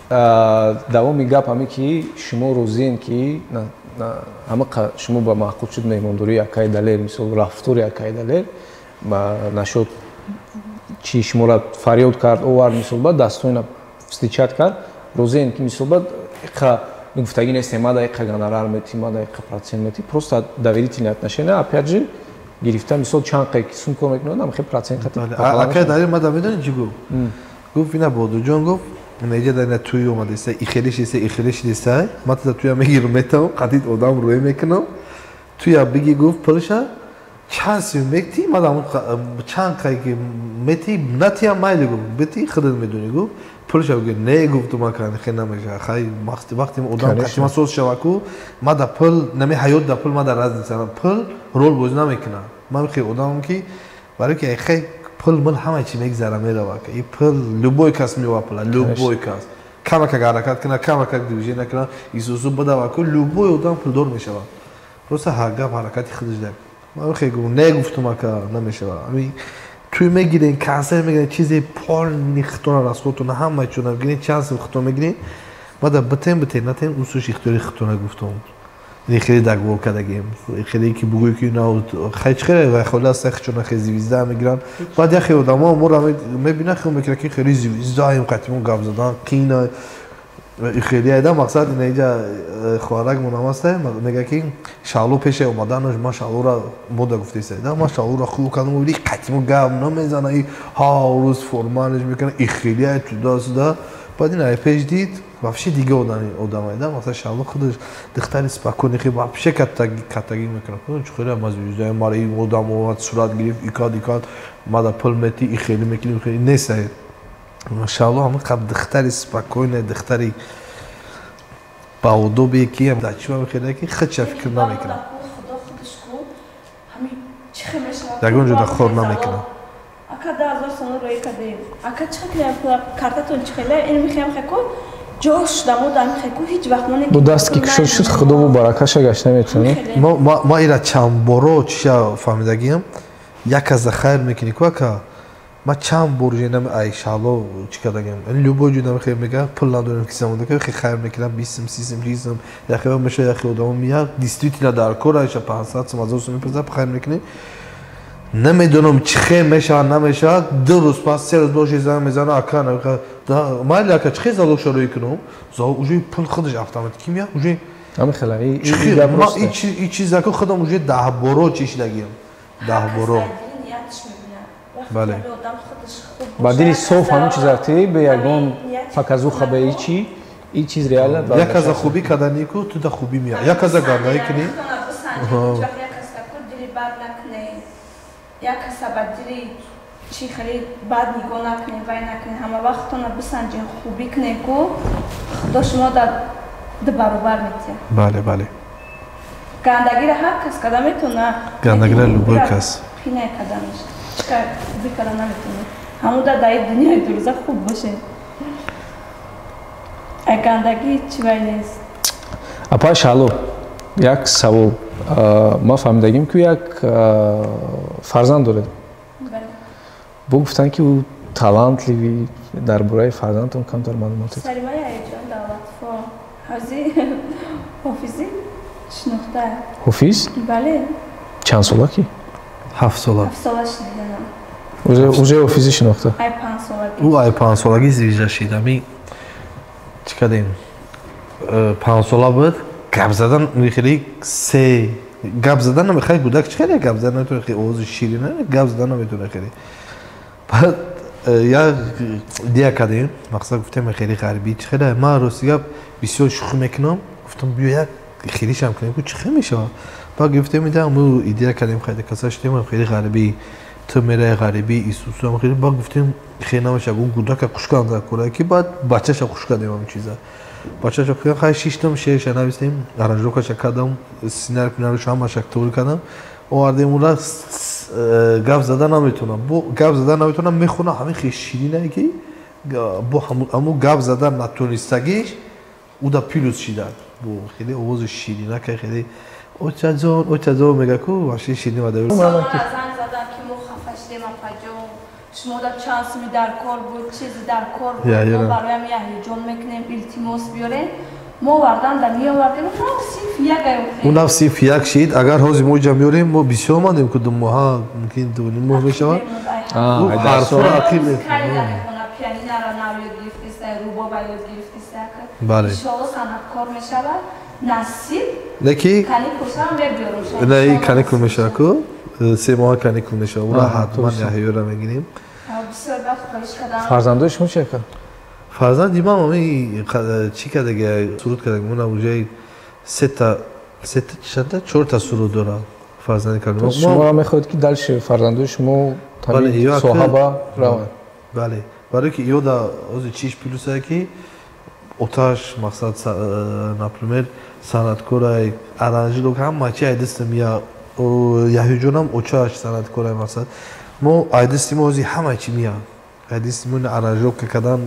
Давоми гап ҳаме ки шумо розием ки ҳамақа шумо ба маъқул шуд меҳмондории акаи Далер, мисол рафтори акаи Далер ба нашод чи шуморо фарёд кард, овард, мисол ба дастойна встречать кард, розием ки мисол ба иқа гуфтагӣ нестем, мада иқа гонорар мети, мада иқа процент мети, просто доверительные отношения, опять же гирифта, мисол чанд қай ки сум кор мекунад, ҳам хел процент хати. Акаи Далер мада медонӣ чӣ гуфт? Гуфт ина Бодурҷон гуфт неҷа дар ина туй омадеста, ихеле шидеста, ихеле шидеста, ма туда туя мегирам, метавам, қатид одам рӯе мекунам, туя биги гуфт пулша чанд сим мети, мада чанд қай ки мети, натиям майли гуфт, бити худат медонӣ гуфт, пулша гуфт, не гуфтум ака, хе намеша, хай вақти одам қатима соз шава ку, мада пул, нами ҳаёт да пул мада разница, пул рол бозӣ намекунад. Ман хе одамам ки барои ки хай пул мул ҳама чи мегзара мерава, и пул любой кас меова пула, любой кас камакак ҳаракат кунад, камакак движение кунад, исусу бидава ку, любой одам пулдор мешавад. Просто ҳар гап ҳаракати худаш дак. Ман хе гуфтум, не гуфтум ака, намешава. Ами туй мегирен, консерт мегирен, чизе полни хитона расходтона ҳама чона мегирен, чанд сим хито мегирен, бада битен битен натен усуш ихтиёри хитона гуфтум. Хеле договор кардагем, хеле ки бугӯй ки на хай чи хеле хола аст, хичона хеле звезда мегиранд. Баъд яхе одамо моро мебинанд, хел мекунанд ки хеле звездаем, қатимон гап задан қина хеле айда. Мақсад ина иҷа хоҳарак монам аста, мега ки Шаъло пеше омаданаш, ман Шаълора мода гуфтеста, ман Шаълора хуб кардам, вали қатимо гап намезана, и ҳар рӯз формалиш мекунад, и хеле ай туда сюда. Баъд ин ай пеш дид вообще дига одамай да, масалан Шаъло худаш духтари спокойный, хе вообще каттагӣ мекунад, чӣ хеле ма звездаем, мара ин одам омад сурат гирифт, икад икад, мада пул мети, и хеле мекунем, хеле нест. Шаъло ҳама қаб духтари спокойная, духтари баодобе ки дар чима мехеле ки худша фикр намекунад, ягон ҷода хор намекунад. Ака 10000 сомон рӯй кардем, ака чӣ кунем, картатон чӣ хеле, ин мехоҳем хеку ҷош дамо дам хеку ҳеҷ вақт мо бо даст ки кушод шуд, худову баракаша гашта метавонӣ. Ма ира чанд боро чиша фаҳмидагиам, як аза хайр мекунӣ ку ака, ма чанд бор женам ай Шаъло чӣ кардагиам, любой ҷо намехе мега пул надорем ки замондака хе хайр мекунам, 20 сум, 30 сум, 30 сум, яхе меша, яхе одамо меяд, действительно дар кор айша 500 сум, 1000 сум мепурсад, хайр мекунӣ. Намедонам чӣ хел мешавад, намешавад, 2 рӯз пас, 3 рӯз боши занг мезана, ака майли ака, чӣ хел залог шароӣ кунам, уже пул худаш автоматики меяд уже. Ҳами хела и чизако худам уже 10 боро чишидагиам, 10 боро. Бале, ба дили соф ҳамин чиза ти бе ягон показуха, бе ичи и чиз реально. Як аза хубӣ кардани ку ту да хубӣ меяд, як аза гардаӣ кунӣ. Як каса ба дили чи хеле бад нигоҳ накунед, вай накунед, ҳама вақтона бисанҷен, хубӣ кунед ку худо шумо дар ду баробар метиҳад. Бале, бале. Гандагиро ҳар кас карда метавона. Гандагиро любой кас. Хинай карданаш. Чикар хубӣ карда наметавона. Ҳамун дар даи дунёи дурӯза хуб бошед. Ай гандагӣ чи вай нест. Апа Шаъло, як савол. Ма фаҳмидагим ки як фарзанд доред. Бо гуфтанд ки ӯ талантливый, дар бораи фарзандтон камтар маълумот. Салимаи Аяҷон Давлатфо. Ҳози ҳофизи Шинохта. Ҳофиз? Бале. Чанд сола ки? 7 сола. 7 сола шиниданам. Уже ҳофизи шинохта? Ай 5 солагӣ. Ӯ ай 5 солагӣ звезда шид. Ами чӣ кардем? 5 сола буд, гап задан хеле се гап задан намехоҳад гудак чӣ хеле гап задан наметавонад, хеле овози ширин гап задан наметавонад хеле. Баъд як идея кардем, мақсад гуфтем хеле ғарибӣ чӣ хеле. Ман рости гап бисёр шӯхӣ мекунам, гуфтам биё як хелишам кунем, ку чӣ хел мешавад. Баъд гуфтем мо идея кардем, хайда каса шудем хеле ғарибӣ, ту мераи ғарибӣ Исусам хеле. Баъд гуфтем хеле намешавад, он гудака хуш кардам кора ки баъд бачаша хуш кардем ҳамин чиза. Бачаша хуш хай шиштам, шеърша навистем, аранжировкаша кардам, сценарий ҳамаша туғри кардам. Овардем ура гап зада наметавонам, бо гап зада наметавонам, мехонам ҳамин хеле ширинае ки бо ҳамун гап зада натонистагиш уда плюс шида. Бо хеле овози ширинака хеле очаҷон, очаҷон мега ку ваши ширин вада. Занг задан ки мо хафа шудем апаҷон, шумо да чанд суми дар кор буд, чизи дар кор буд, мо бароям яҳёҷон мекунем, илтимос биёрем. Мо вардан да меовардем, нав синф як ай. Ӯ нав синф як шид. Агар ҳозир мо ҷа меорем, мо бисёр мандем ку 2 моҳа, мумкин 2.5 моҳ мешавад. Ҳарфҳоро ақиб мехонад, пианинара нав ёд гирифтиста, рубоба ёд гирифтиста. Бале. Иншоалло санъаткор мешавад. Насиб. Леки каникулшам мебиёрум. Не, каникул мешавад ку? 3 моҳа каникул мешавад. Ура ҳатман яҳёра мегирем. Бисёр вақт хоҳиш кардам. Фарзандои шумо чӣ карданд? Фарзанди ман ҳамин чӣ кардаги, суруд кардаги. Мона уже сета чанда 4 суруд дорад фарзанди кардам. Шумо мехоҳед ки дальше фарзандои шумо соҳаба раванд? Бале, барои ки ёда ҳозир чиш плюсае ки оташ мақсад, например, санъаткорай, аранжировка ҳама чи айдистам. Яҳёҷонам очаш санъаткорай мақсад. Мо айдисти мо ҳозир ҳама чи меяд. Айдисти мо аранжировка кардан,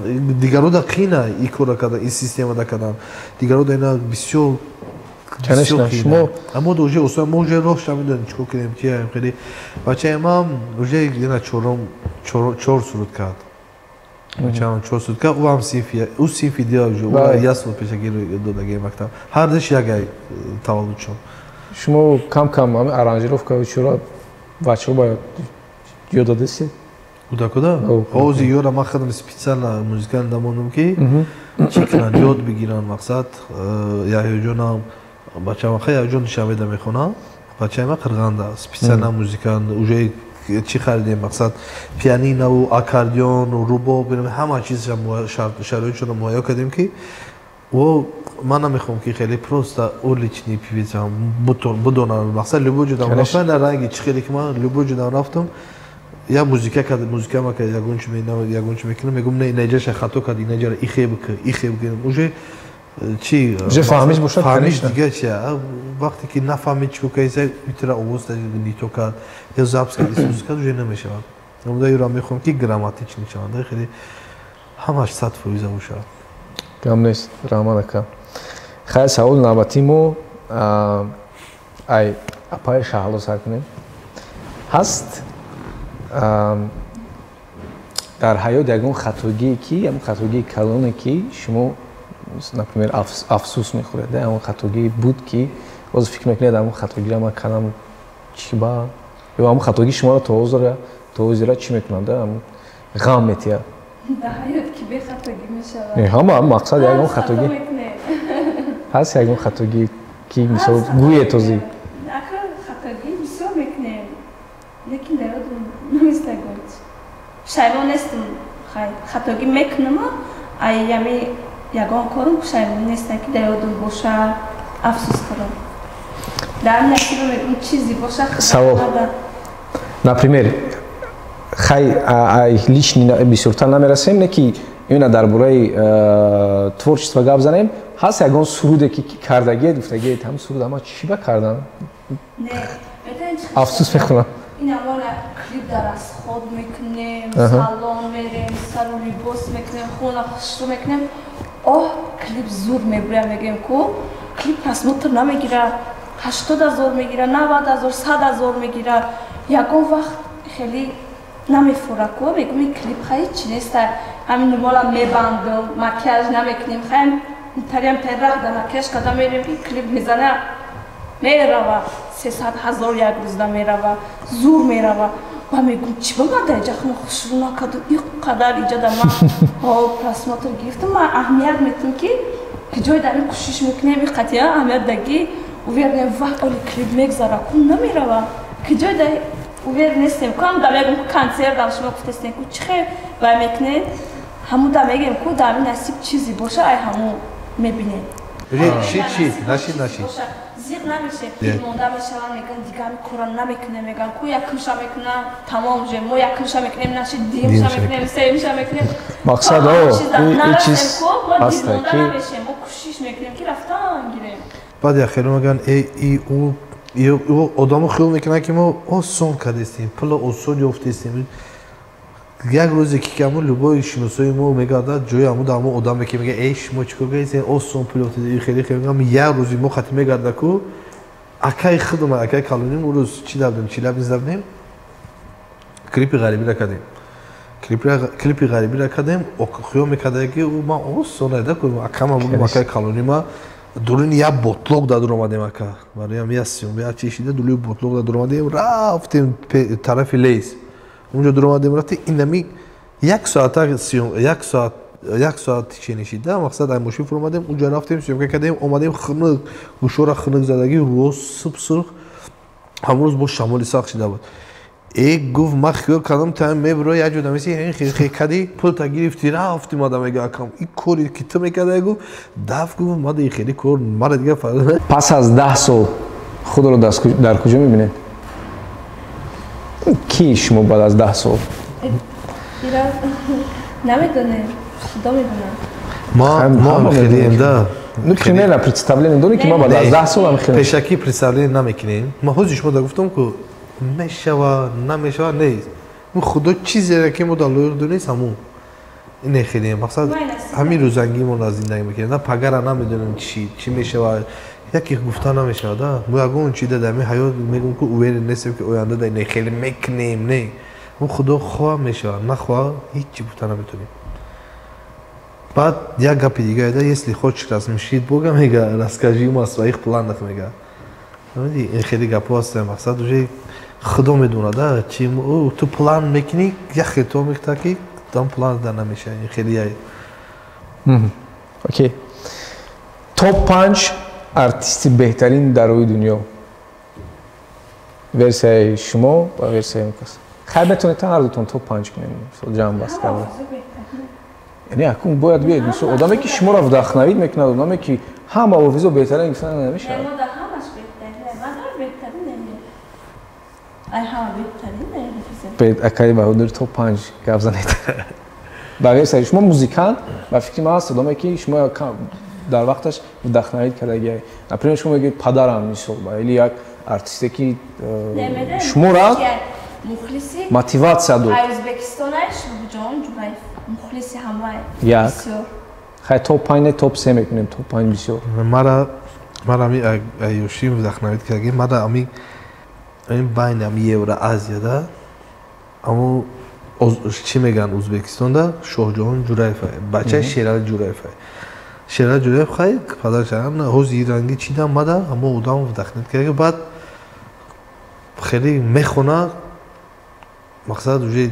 дигаро да қина и кора кардан, и системада кардан. Дигаро да ина бисёр Конечно, шумо аммо уже осон, мо уже роҳ ша медонем чӣ кор кунем, чи хеле. Бачаи ман уже ина 4 суруд кард. Бачаам 4 суруд кард, ӯ ҳам синфи, ӯ синфи дигар уже, ӯ як сол пешакӣ додаги мактаб. Ҳар душ як ай таваллудшон. Шумо кам-кам ҳамин аранжировка чура бачаҳо ба ёд додастед? Куда-куда? Ҳозир ёра ман худам специально музикал дамонам ки чӣ кунанд, ёд бигиранд мақсад. Яҳёҷонам бачаам хай Яҳёҷон Душанбеда мехонад, бачаи ман Қирғанда специально музикал уже чӣ харидем мақсад, пианинаву аккордеону рубоб, ҳама чизша шароитшонро муҳайё кардем ки о ман намехоҳам ки хеле просто уличный певица бидонанд мақсад. Любой ҷо дам рафтам, ранги чӣ хеле ки ман любой ҷо дам рафтам, я музика кард, музика ма кард, ягон чи ягон чи мекунам, мегӯм не, инаҷаша хато кард, инаҷара ихе бикун, ихе бикун. Уже чи уже фаҳмиш бошад, фаҳмиш дига чи. Вақте ки нафаҳмид чӣ кор кардиса, итра овоз нито кард, ё запись кард, исус кард, уже намешавад. Амда юра мехоҳам ки грамматичный шаванд, хеле ҳамаш 100% бошад. Гам нест, раҳмат ака. Хайр, савол навбатии мо ай апаи Шаҳло сар кунем. Ҳаст дар ҳаёт ягон хатогие ки, ягон хатогии калоне ки шумо, например, афсӯс мехӯред, ягон хатогие буд ки боз фикр мекунед ҳамон хатогиро ман кардам чӣ ба, ё ҳамон хатогии шуморо то ҳозира чӣ мекунад, ҳамон ғам метиҳад? Дар ҳаёт ки бехатогӣ мешавад? Не, ҳама мақсад ягон хатогӣ ҳаст, ягон хатогӣ ки мисол гӯед тозӣ. Ака хатогӣ бисёр мекунем, лекин дар ёдам намест ягон. Пушаймон нестам, хай хатогӣ мекунам, ай ями ягон корум пушаймон нестам ки дар ёдам боша, афсӯс хӯрам. Дар насибам мегӯм чизе боша. Савол. Например, хай ай личный бисёртар намерасем, не ки именно дар бораи творчество гап занем. Ҳаст ягон суруде ки кардагиед, гуфтагиед ҳамин суруд ама чӣ ба кардам? Афсӯс мехӯрам. Ин амона клип дар расход мекунем, салон мерем, сару либос мекунем, хона хушрӯ мекунем. Оҳ, клип зуд мебурям, мегӯем ку клип просмотр намегира, 80 000 мегира, 90 000, 100 000 мегира. Ягон вақт хеле намефура ку, мегӯм ин клип хай чӣ нест, ҳамин мола мебандам, макияж намекунем, хаем тариам тари раҳ да макияж карда мерем ки клип мезана, Мерава 300 000 як рӯзда мерава, зур мерава. Ва мегӯм, чӣ ба ман дар иҷа хона хушрӯ накарду ин қадар иҷа да ман просмотр гирифтам. Ман аҳамият метам, ки ҷои дар ин кӯшиш мекунем, и қатъия аҳамият даги уверен ва оли клип мегзара ку намерава, ки ҷои да уверен нестем. Ку ҳам да мегӯм, ку концерт дам шумо гуфтестем, ку чӣ хел вай мекунед, ҳамун да мегӯем, ку дар ҳамин насиб чизе боша, ай ҳамун мебинем. Шид, шид, нашид, нашид. Зиқ намешем, монда мешаванд, мегӯянд, дигар ҳами кора намекунем, мегӯянд, ку якумша мекунам, тамом же, мо якумша мекунем, нашид, дуюмша мекунем, сеюмша мекунем. Мақсад о чиз ҳаста, ки намешем, мо кӯшиш мекунем, ки рафтан гирем. Баъд як хеле мегӯянд, э и ӯ одамо хиёл мекунанд, ки мо осон кардестем, пула осон ёфтестем. Як рӯзе ки каму любой шиносои мо мегардад, ҷои ҳаму дамо одаме, ки мега: «Эй, шумо чӣ кор кардед, осон пул ёфтед?» Хеле хеле як рӯзи мо хати мегарда, ку акаи худам, акаи калоним, ӯ рӯз чӣ дабдем, Челябинск дабдем, клипи ғарибира кардем, клипи ғарибира кардем. Хиёл мекарда, ки ӯ ман осон айда ку акама бугум, акаи калонима дуруни як ботлоқ да дуромадем, ака, бароям як сиём як чи шида, дуруни ботлоқ да дуромадем, рафтем тарафи лес, унҷо дуромадем, рафтем, инами як соата, як соат, як соат течение шида, мақсад, ай мошин фуромадем, унҷо рафтем, съёмка кардем, омадем, хунук, гӯшора хунук задагӣ, роз суб сурх, ҳамон рӯз бо шамоли сахт шида буд. Э, гуфт, ман хиёл кардам, та мебиро як ҷо дамеси, хе кади, пулта гирифти, рафти. Мада мега, акам, ин кори ки ту мекарда, гуфт, даф, гуфт, мада и хеле кор мара дига. Пас аз 10 сол худро дар куҷо мебинед? Ки шумо баъд аз 10 сол? Намедонем, худо медонад. Мо хелеем да. Ну, примерно представление дорем, ки ма баъд аз 10 сол ам хеле Пешакӣ представление намекунем. Ма ҳозир шумо да гуфтам, ку мешава, намешава нест, худо чизере ки мо дар лоиқ донест, ҳамун ине хеле мақсад, ҳамин рӯзангимо на зиндагӣ мекунем, на пагара намедонем чӣ чӣ мешава, яке гуфта намешава да. Мо ягон чи да дар ҳаёт мегӯм, ку уверен нестем, ки оянда да ине хеле мекунем, не, мо худо хоҳа мешава, нахоҳа ҳеҷ чӣ гуфта наметонем. Баъд як гапи дига да: «Если хочешь рассмешить бога, — мега, — расскажи ему о своих планах», мега. Ин хеле гапҳо ҳастанд, мақсад, уже худо медонад да чи ту план мекунӣ, як хето мекта, ки там план да намешава, ин хеле яй. Окей, топ 5 артисти беҳтарин дар рӯи дунё, версияи шумо ва версияи кас. Хайр, метавонед ҳардутон топ 5 кунед, ҷамъ баст карда. Яъне акун бояд биед, мисол, одаме, ки шуморо вдохновить мекунад, одаме, ки ҳама офизо беҳтарин гуфтан намешавад. Мо да ҳамаш беҳтарин, ман беҳтарин, ай ҳама беҳтарин. Акаи Баҳодур, топ 5 гап занед ба версияи шумо. Музикант, ба фикри ман, ҳаст одаме, ки шумо дар вақташ вдохновить кардагиай. Например, шумо мегӯед падарам, мисол, или як артисте, ки шуморо мухлиси мотиватсия дод. Ай Ӯзбекистонай Шуҳробҷон Ҷураев, мухлиси ҳамаи. Як хай, топ 5 не, топ 3 мекунем, топ 5 бисёр. Мара ами аюшим вдохновить кардаги, мара ами байни ами Евроазияда аму чӣ мегӯянд, Ӯзбекистонда Шоҳҷаҳон Ҷураев, бачаи Шерали Ҷураев. Шерали Ҷураев, хай, падараш ҳози ранги чӣ дам, мада ҳамо одам вдохновить кардаги. Баъд хеле мехона, мақсад, уже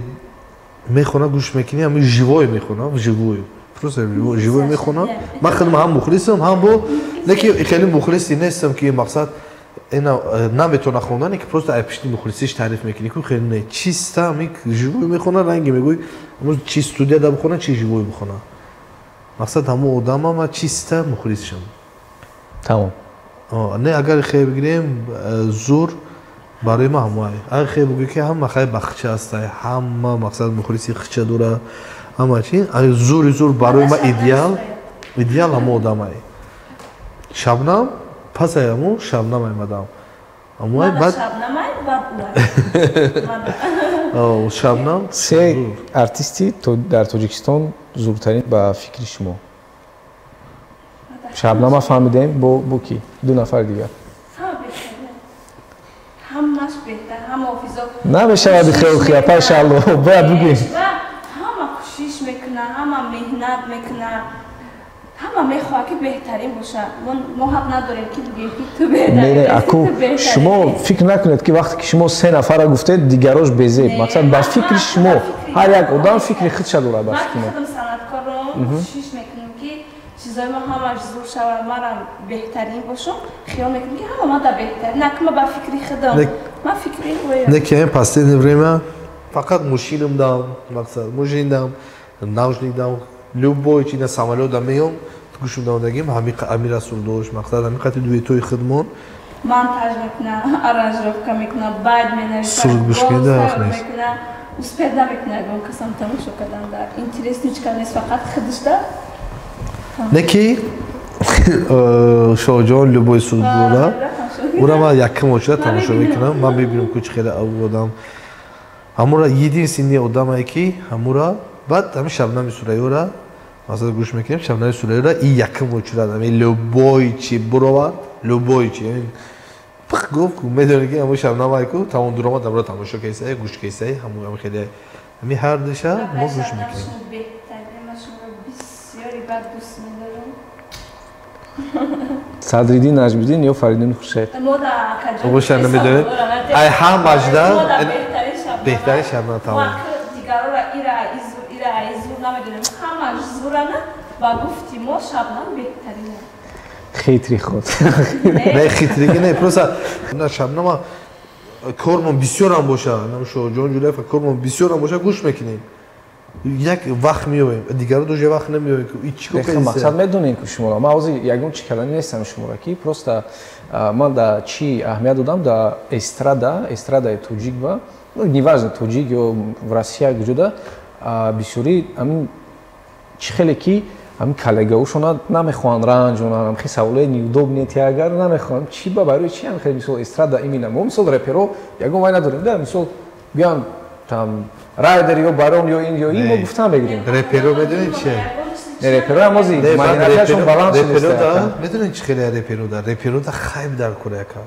мехона, гӯш мекунӣ, ами живой мехона, живой, просто живой мехона. Ман худам ҳам мухлисам, ҳам бо не ки хеле мухлиси нестам, ки мақсад ина наметона хондан, ки просто ай пишти мухлисиш таъриф мекунӣ, ку хеле не, чиста ами живой мехона, ранги мегӯй, чи студияда бихона, чи живой бихона, мақсад, ҳамо одама ма чиста мухлисшам. Тамом. Не, агар хеле бигирем, зур барои ма ҳамоай. Агар хеле бигӯӣ, ки ҳама хай бахча ҳастай, ҳама, мақсад, мухлиси хича дора, ҳама чи, зури зур барои ма идеал ҳамо одамай. Шабнам, пас ай ҳамо Шабнам аймадам, ҳамоай баъд Шабнам. Се артисти дар Тоҷикистон зуртарин ба фикри шумо? Шабнама фаҳмидем, бо ки ду нафари дигар? Ҳамаш беҳтар, ҳама офизо. Намешавад хелхи, апай Шаҳло, бояд бигӯем. Ҳама кӯшиш мекунад, ҳама меҳнат мекунад. Ҳама мехоҳад ки беҳтарин бошад. Мо ҳақ надорем ки бигӯем ки ту беҳтарин. Не, аку шумо фикр накунед ки вақте ки шумо се нафарро гуфтед, дигарош безеб. Мақсад ба фикри шумо ҳар як одам фикри худша дорад ба фикри мо. Ман худам санъаткорам, кӯшиш мекунам ки чизои мо ҳамаш зур шавад, манам беҳтарин бошам. Хиёл мекунам ки ҳама ман да беҳтарин. На ки ман ба фикри худам. Ман фикри воя. Не ки последнее время фақат мошинам дам, мақсад мошин дам, наушник дам, любой чи на самолёт дам меём, гӯшум давдагим ҳами Расул дошт, мақсад ҳами қати дуэтои худмон. Монтаж мекуна, аранжировка мекуна, баъд менависа, суруд гӯш кунед, мекуна, успех намекуна ягон касам тамошо кардан да. Интерес ничка нест, фақат худашда. Не ки Шоҳҷон любой суруд буда, ура ман якум очередь тамошо мекунам, ман мебинам ку чи хеле одам. Ҳамура единственный одамае ки ҳамура баъд ҳами Шабнами Сурайёра масалан гӯш мекунем, Шабнами Сурайёра и якум очередь ҳами любой чи буровард, любой чи пих гуфт, медонӣ ки ҳамун Шабнамае ку тамом дуромад, ҳамура тамошо кесае, гӯш кесае, ҳамун хеле ҳами ҳар душа мо гӯш мекунем. Садриддин Наҷмиддин ё Фаридун Хуршед? Боша намедонем. Ай ҳамашда беҳтарин Шабнам тамом. Дигарора ира изур, ира изур намедонем. Ҳамаш зурана ба гуфти мо Шабнам беҳтарин. Хитри худ. Не хитриги не, просто на Шабнама кормон бисёрам боша, нам Шоҳҷон Ҷулаев кормон бисёрам боша, гӯш мекунем. Як вақт меоем, дигаро даже вақт намеоем. Мақсад медонем ки шуморо. Ман ҳозир ягон чӣ кардани нестам шуморо, ки просто ман да чӣ аҳамият додам да эстрада, эстрадаи тоҷик ба, ну неважно тоҷик ё в Россия куҷода, бисёри ҳамин чӣ хеле ки ҳамин коллегаҳошона намехоҳанд ранҷонанд, ҳамин саволои неудобные ти агар намехоҳанд, чӣ ба барои чӣ ҳамин хеле мисол эстрада именно мо мисол реперо ягон вай надорем да, мисол биён там райдер ё барон ё ин ё ин мо гуфтан мегирем. Реперо медонед чи? Не, реперо ҳам ози маданияшон баланд шудааст. Медонед чи хеле реперо да? Реперо да хайп дар кор яка.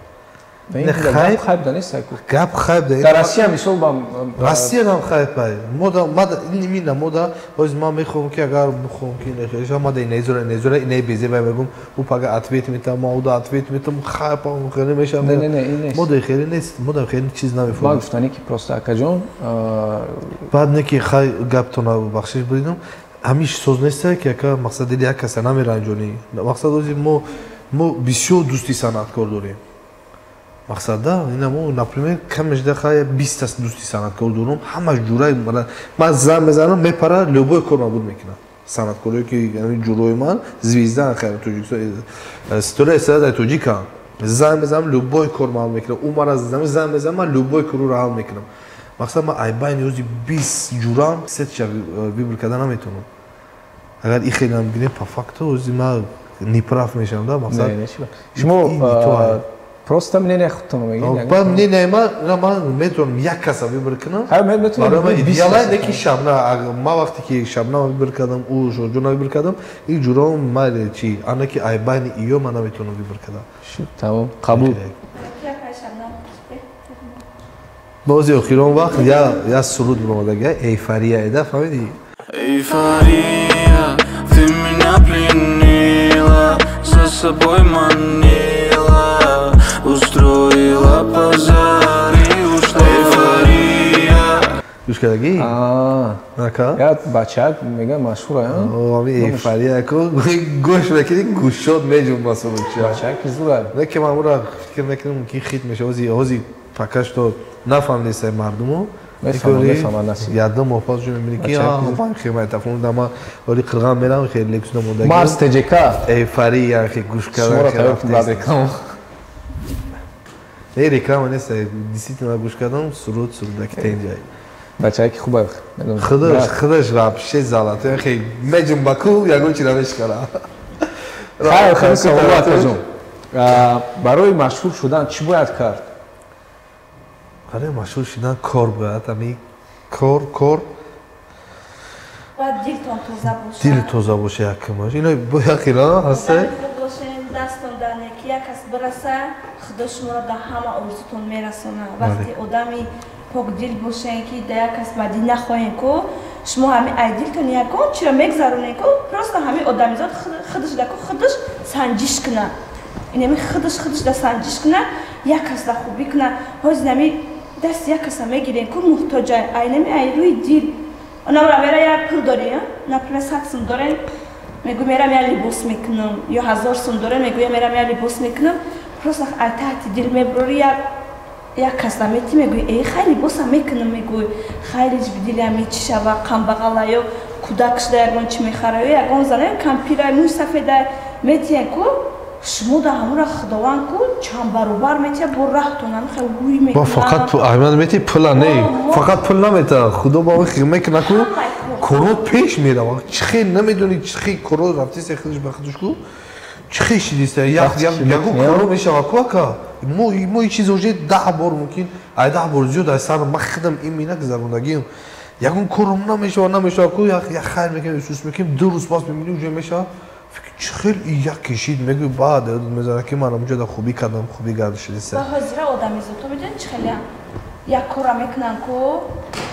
Не хайп, хайп да нест яку. Гап хайп да. Дар Россия мисол ба Россия ҳам хайп ай. Мода мада ин мода оз ман мехоҳам ки агар бихоҳам ки не хеле мада незура незура ине безе бай мегум у пага ответ метам, ма уда ответ метам, хайп хеле мешам. Не, не, не, ин нест. Мода хеле нест, мода хеле чиз намефаҳмам. Ман гуфтани ки просто акаҷон баъд не ки хай гаптона бахшиш буридам, ҳамиш соз нест ки яка мақсад дили як каса намеранҷонӣ. Мақсад ози мо бисёр дӯсти санъаткор дорем. Мақсад да, ина мо, например, камеш да хай 20 та дӯсти санъаткор дорам, ҳамаш ҷураи ман зан мезанам, мепара, любой кор ман буд мекунам. Санъаткорое ки ҳамин ҷурои ман звезда хайр Тоҷикистон, ситораи эстрадаи тоҷикам. Зан мезанам, любой кор ман мекунам. Ӯ мара зан мезанам, ман любой корро ҳал мекунам. Мақсад ман ай байни ӯзи 20 ҷурам сетша выбор карда наметавонам. Агар и хелам гирем по факту ӯзи ман неправ мешавам да, мақсад. Шумо просто мнение худтонро мегӯед? Ба мнение ман, ман метавонам як каса выбор кунам. Ҳа, мен метавонам. Барои ман идеал не ки Шабна, ман вақте ки Шабна выбор кардам, ӯ Шоҳҷонро выбор кардам, ин ҷуром майли чи, ана ки ай байни иё ман наметавонам выбор кардам. Шуд, тамом, қабул. Бози охирон вақт я суруд баромадага, эйфория эда, фаҳмидӣ? Эйфория, ты меня пленила, за собой манила, устроила пожар и ушла. Эйфория. Гӯш кардагӣ? Нака? Я бачак мега машҳур, а? Ами эйфория ку гӯш мекунӣ, гӯшот меҷунба сурудча. Бачак зура. Не ки ман ура фикр мекунам ки хит мешава, ҳози пока что нафаҳмидистай мардуму. Мефаҳманд насиб. Яддам моҳ ҷо мебинӣ ки ман хеле тафон дама вали қирған мерам хеле лексус намондаги. Марс ТЖК. Эйфория хе гӯш кардан. Шуморо тайёр кун баъд реклама. Не реклама нест, действительно гӯш кардам, суруд сурудаки тенҷай. Бачае ки хуб медонам. Худаш вообще золотой, хе меҷунба ку ягон чи намешкара. Хайр, хеле савол акаҷон. Барои машҳур шудан чӣ бояд кард? Барои машҳур шудан кор бояд, ами кор, кор. Бояд дилтон тоза бошад. Дил тоза боша якумаш. Ино бояд хира ҳаста? Хуб бошем, дастон дар неки як кас бираса, Худо шуморо дар ҳама орзутон мерасонад. Вақте одами покдил бошем, ки дар як кас бадӣ нахоҳем ку, Шумо ҳами айдилтон ягон чиро мегзаронед ку, просто ҳами одамизод худаш даку худаш санҷиш куна. Инами худаш худаш да санҷиш куна, як кас да хубӣ куна. Ҳозир нами даст як каса мегирем ку муҳтоҷа, айнами ай рӯи дил. Онамра мера як пул дорем, например 100 сум дорем, мегӯ мерам як либос мекунам, ё 1000 сум дорем, мегӯ мерам як либос мекунам. Просто ай таҳти дил мебурӣ як кас намети, мегӯй эй хай либосам мекунам, мегӯй хайрич бидилами чӣ шава, камбағала ё кӯдак шуда ягон чӣ мехара, ё ягон зана ё кампира мӯй сафеда метиҳен ку, шумо да ҳамура худованд ку чанд баробар метиҳа, бо раҳтон ҳамихе вуй мекунад. Фақат аҳмад мети пула не, фақат пул намета, худо ба он хир мекуна ку коро пеш мерава. Чӣ хел намедонӣ, чӣ хел коро рафтисе худаш ба худаш ку, чӣ хел шидиста, ягон коро мешава ку ака. Мо и чиз уже 10 бор мумкин, ай 10 бор зиёд ай сар ма худам имина гузарондагиам. Ягон кором намешава ку, як хайр мекунем, исус мекунем, 2 рӯз пас мебинӣ уже мешава. Фикр чӣ хел як кишид, мегӯй баъд мезана ки ман онҷо да хубӣ кардам, хубӣ гардишидиста. Ба ҳозира одамизодҳо медонед чӣ хелеам? Як корра мекунанд ку,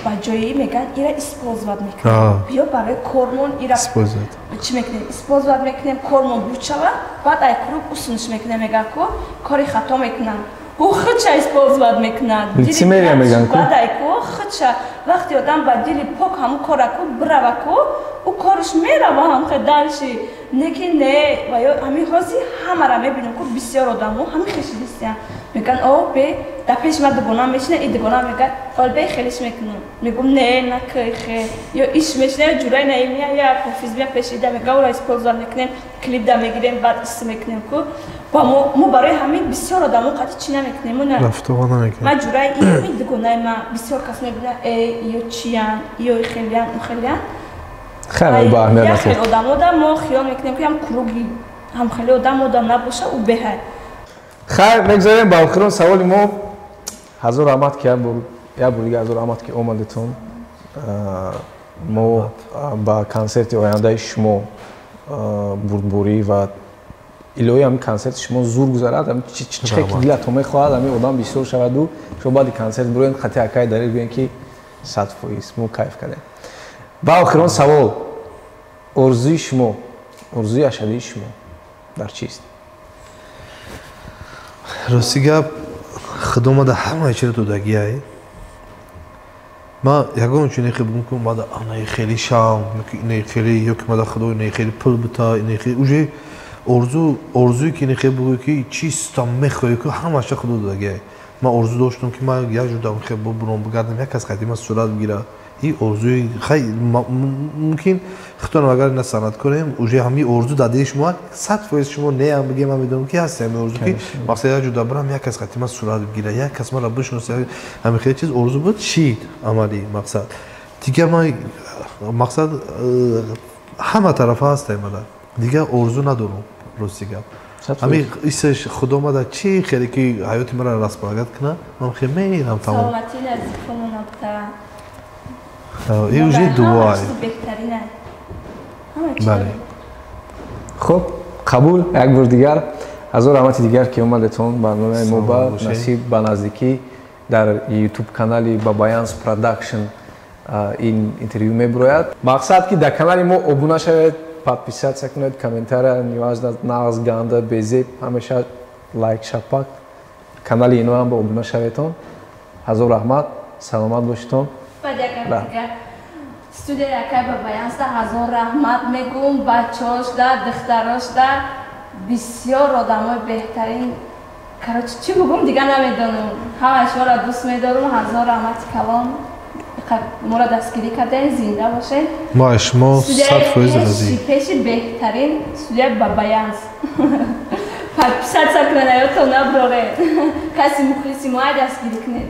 ба ҷои мегӯянд ира использовать мекунем. Биё барои кормон ира чӣ мекунем? Использовать мекунем, кормон буд шава, баъд ай круг усунш мекунем, мегӯянд ку, кори хато мекунанд. Ӯ худша использовать мекунад. Лицемерия мегӯянд ку. Баъд ай ку худша вақте одам ба дили пок ҳамун кора ку бирава ку, ӯ корш мерава ҳамхе дальше. Не ки не, ва ё ҳамин ҳозир ҳамара мебинем ку бисёр одамо ҳамин хешидистиянд. Мегӯянд о бе дар пеши ман дугона мешина, и дугона мегӯяд ол бе хелиш мекунам. Мегӯм не накӯй хе. Ё иш мешина, ё ҷураи наимия, я ҳофиз бия пеши ида мегӯяд ӯро использовать мекунем, клип да мегирем, баъд ис мекунем ку. Ба мо барои ҳамин бисёр одамо қати чӣ намекунем, мо рафтова намекунем. Ман ҷураи ин дугонаи ман бисёр кас мебинад, э ё чиян, ё хелиян, ӯ хелиян. Хеле ба аҳамият аст. Як хел одамо да мо хиёл мекунем ки ҳам круги ҳам хеле одам набоша, ӯ беҳай. Хайр, мегзарем ба охирон саволи мо. Ҳазор раҳмат ки як бор дига ҳазор раҳмат ки омадетон. Мо ба консерти ояндаи шумо бурдборӣ ва илоҳи ҳамин консерти шумо зур гузарад, чӣ хел ки дилатон мехоҳад, ҳамин одам бисёр шаваду шумо баъди консерт бироен хати акай далел гӯем ки 100% мо кайф кардем. Ба охирон савол, орзуи шумо, орзуи ашадии шумо дар чист? Рости гап, худо мада ҳамаи чиро додагиай. Ман ягон чине хел бигӯм ки мада анаи хеле шам, ёки инаи хеле, ёки мада худо инаи хеле пул бита, инаи хеле уже орзу, орзуе ки инаи хеле бигӯй ки чиста мехоҳӣ ку ҳамаша худо додагиай. Ман орзу доштам ки ман як ҷудам хел бубурам, бигардам, як кас қадима сурат бигира. И орзуи хай мумкин худтон агар ина санъат кунем, уже ҳамин орзу дар дили шумо 100% шумо неам бигем, ман медонам ки ҳаст ҳамин орзу ки мақсад як ҷуда бирам, як кас қадима сурат бигира, як кас маро бишноса, ҳамин хеле чиз орзу буд, шид амалӣ мақсад. Дигар ман мақсад ҳама тарафа ҳастам мана. Дигар орзу надорам, рости гап. Ҳамин исаш худо мада чӣ хеле ки ҳаёти маро располагат кунад, ман хеле мерам тамом. Саломатӣ наздиконона буда. И уже дуо. Бале. Хуб, қабул, як бор дигар ҳазор раҳмати дигар ки омадетон барномаи мо ба насиб ба наздикӣ дар YouTube канали Бабаянс Production ин интервю мебурояд. Мақсад ки дар канали мо обуна шавед, подписаться кунед, комментария, неважно, нағз, ганда, безеб, ҳамеша лайк, шапак. Канали ино ҳам ба обуна шаветон. Ҳазор раҳмат, саломат бошедон. Студияи акай Бабаянсда ҳазор раҳмат мегӯм, бачаҳошда, духтарошда, бисёр одамои беҳтарин. Короче, чӣ бигӯм дигар намедонам. Ҳамаи шуморо дӯст медорам, ҳазор раҳмати калон. Моро дастгирӣ кардем, зинда бошед. Мо аз шумо 100% розӣ. Пеши беҳтарин студияи Бабаянс. Подписаться кунед, аётон наброред. Каси мухлиси мо ай дастгирӣ кунед.